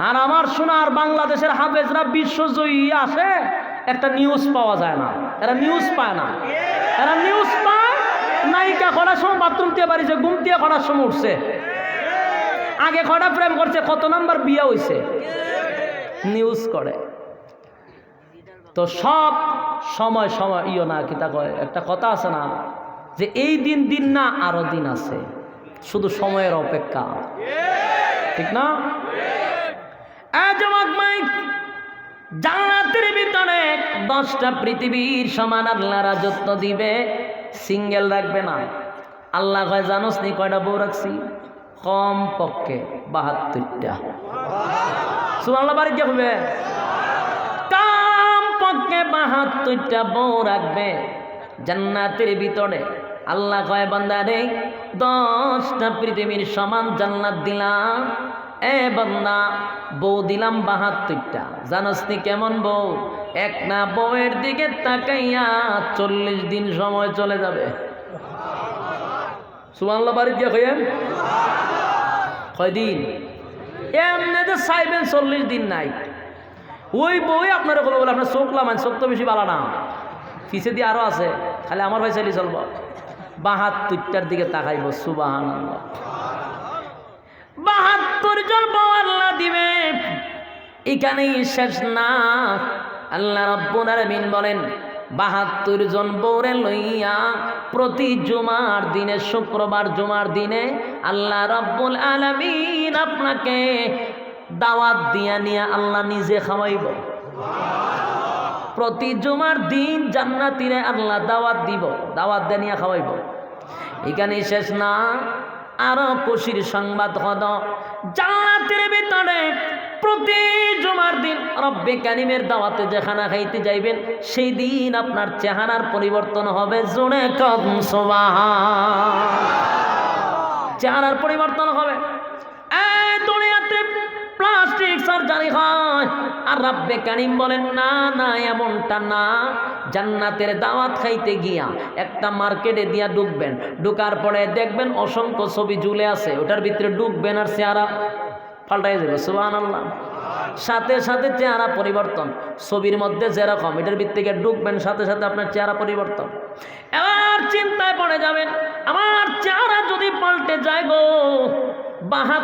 আর আমার সোনার বাংলাদেশের হাফেজরা বিশ্বজয়ী আসে, একটা নিউজ পাওয়া যায় না, এরা নিউজ পায় না। এরা নিউজ পায় নায়িকা কটার সময় বাথরুম থেকে বাড়িছে, ঘুম থেকে কটার সময় উঠছে, আগে কটা প্রেম করছে, কত নাম্বার বিয়া হইছে, নিউজ করে। তো সব সময় সময় ইয়ো না, কিতা কয়, একটা কথা আছে না যে এই দিন দিন না, আরো দিন আছে, শুধু সময়ের অপেক্ষা, ঠিক না? এ জমাত মাইক, জান্নাতের ভিতরে দশটা পৃথিবীর সমান আল্লাহ রাজত্ব দিবে, সিঙ্গেল রাখবে না। আল্লাহ কয়, জানোস নি কয়টা বউ রাখছি? কমপক্ষে বাহাত্তরটা। সুবহানাল্লাহ, বাড়িত গিয়া কইবে। কমপক্ষে বাহাত্তরটা বউ রাখবে জান্নাতের ভিতরে। আল্লাহ কয়, "বান্দারে, দশটা পৃথিবীর সমান জান্নাত দিলাম। এ বান্দা, বউ দিলাম বাহাত্তরটা। জানোস নি কেমন বউ? একটা বউয়ের দিকে তাকাইয়া চল্লিশ দিন সময় চলে যাবে।" সুবহানাল্লাহ, বাড়িত গিয়া কইয়েন। কয়দিন? এমনে তো চাইবেন চল্লিশ দিন নাই। ওই বউয়ে আপনারে কইবো বলে, "আপনার চোখ লামাইন, চোখ তো বেশি বালা না, পিছেদি আরো আছে, খালি আমার ভাই চাইলে চলবো।" বাহাত্তরটার দিকে তাকাইবো। সুবহানাল্লাহ। বাহাত্তর জন বউ আল্লাহ দিবে। এখানেই শেষ না। আল্লাহ রাব্বুল আলামিন বলেন, বাহাত্তর জন বউরে লইয়া প্রতি জুমার দিনে, শুক্রবার জুমার দিনে আল্লাহ রাব্বুল আলামিন আপনাকে দাওয়াত দিয়া নিয়া আল্লাহ নিজে খাওয়াইবো। প্রতি জুমার দিন জান্নাতিরে আল্লাহ দাওয়াত দিবো, দাওয়াত দিয়া নিয়া খাওয়াইবো। এখানেই শেষ না, আরো খুশির সংবাদ হলো, জান্নাতের ভিতরে প্রতি জুমার দিন রব্বে কারিমের দাওয়াতে যে খানা খাইতে যাইবেন, সেই দিন আপনার চেহারার পরিবর্তন হবে। জোরে কন সুবহান। চেহারার পরিবর্তন হবে। এই দুনিয়াতে প্লাস্টিক সার্জারি হয়, আর রব্বে কারিম বলেন, "না, না, এমনটা না।" জান্নাতের দাওয়াত খাইতে গিয়া একটা মার্কেটে দিয়া ঢুকবেন, ঢুকার পরে দেখবেন অসংখ্য ছবি ঝুলে আছে, ওটার ভিতরে ঢুকবেন আর চেহারা পাল্টাই যাবে। সুবহানাল্লাহ। সাথে সাথে চেহারা পরিবর্তন, ছবির মধ্যে যেরকম, এটার ভিতরে গিয়ে ঢুকবেন, সাথে সাথে আপনার চেহারা পরিবর্তন। এবার চিন্তায় পড়ে যাবেন, "আমার চেহারা যদি পাল্টে যায় গো, বাহাত্তর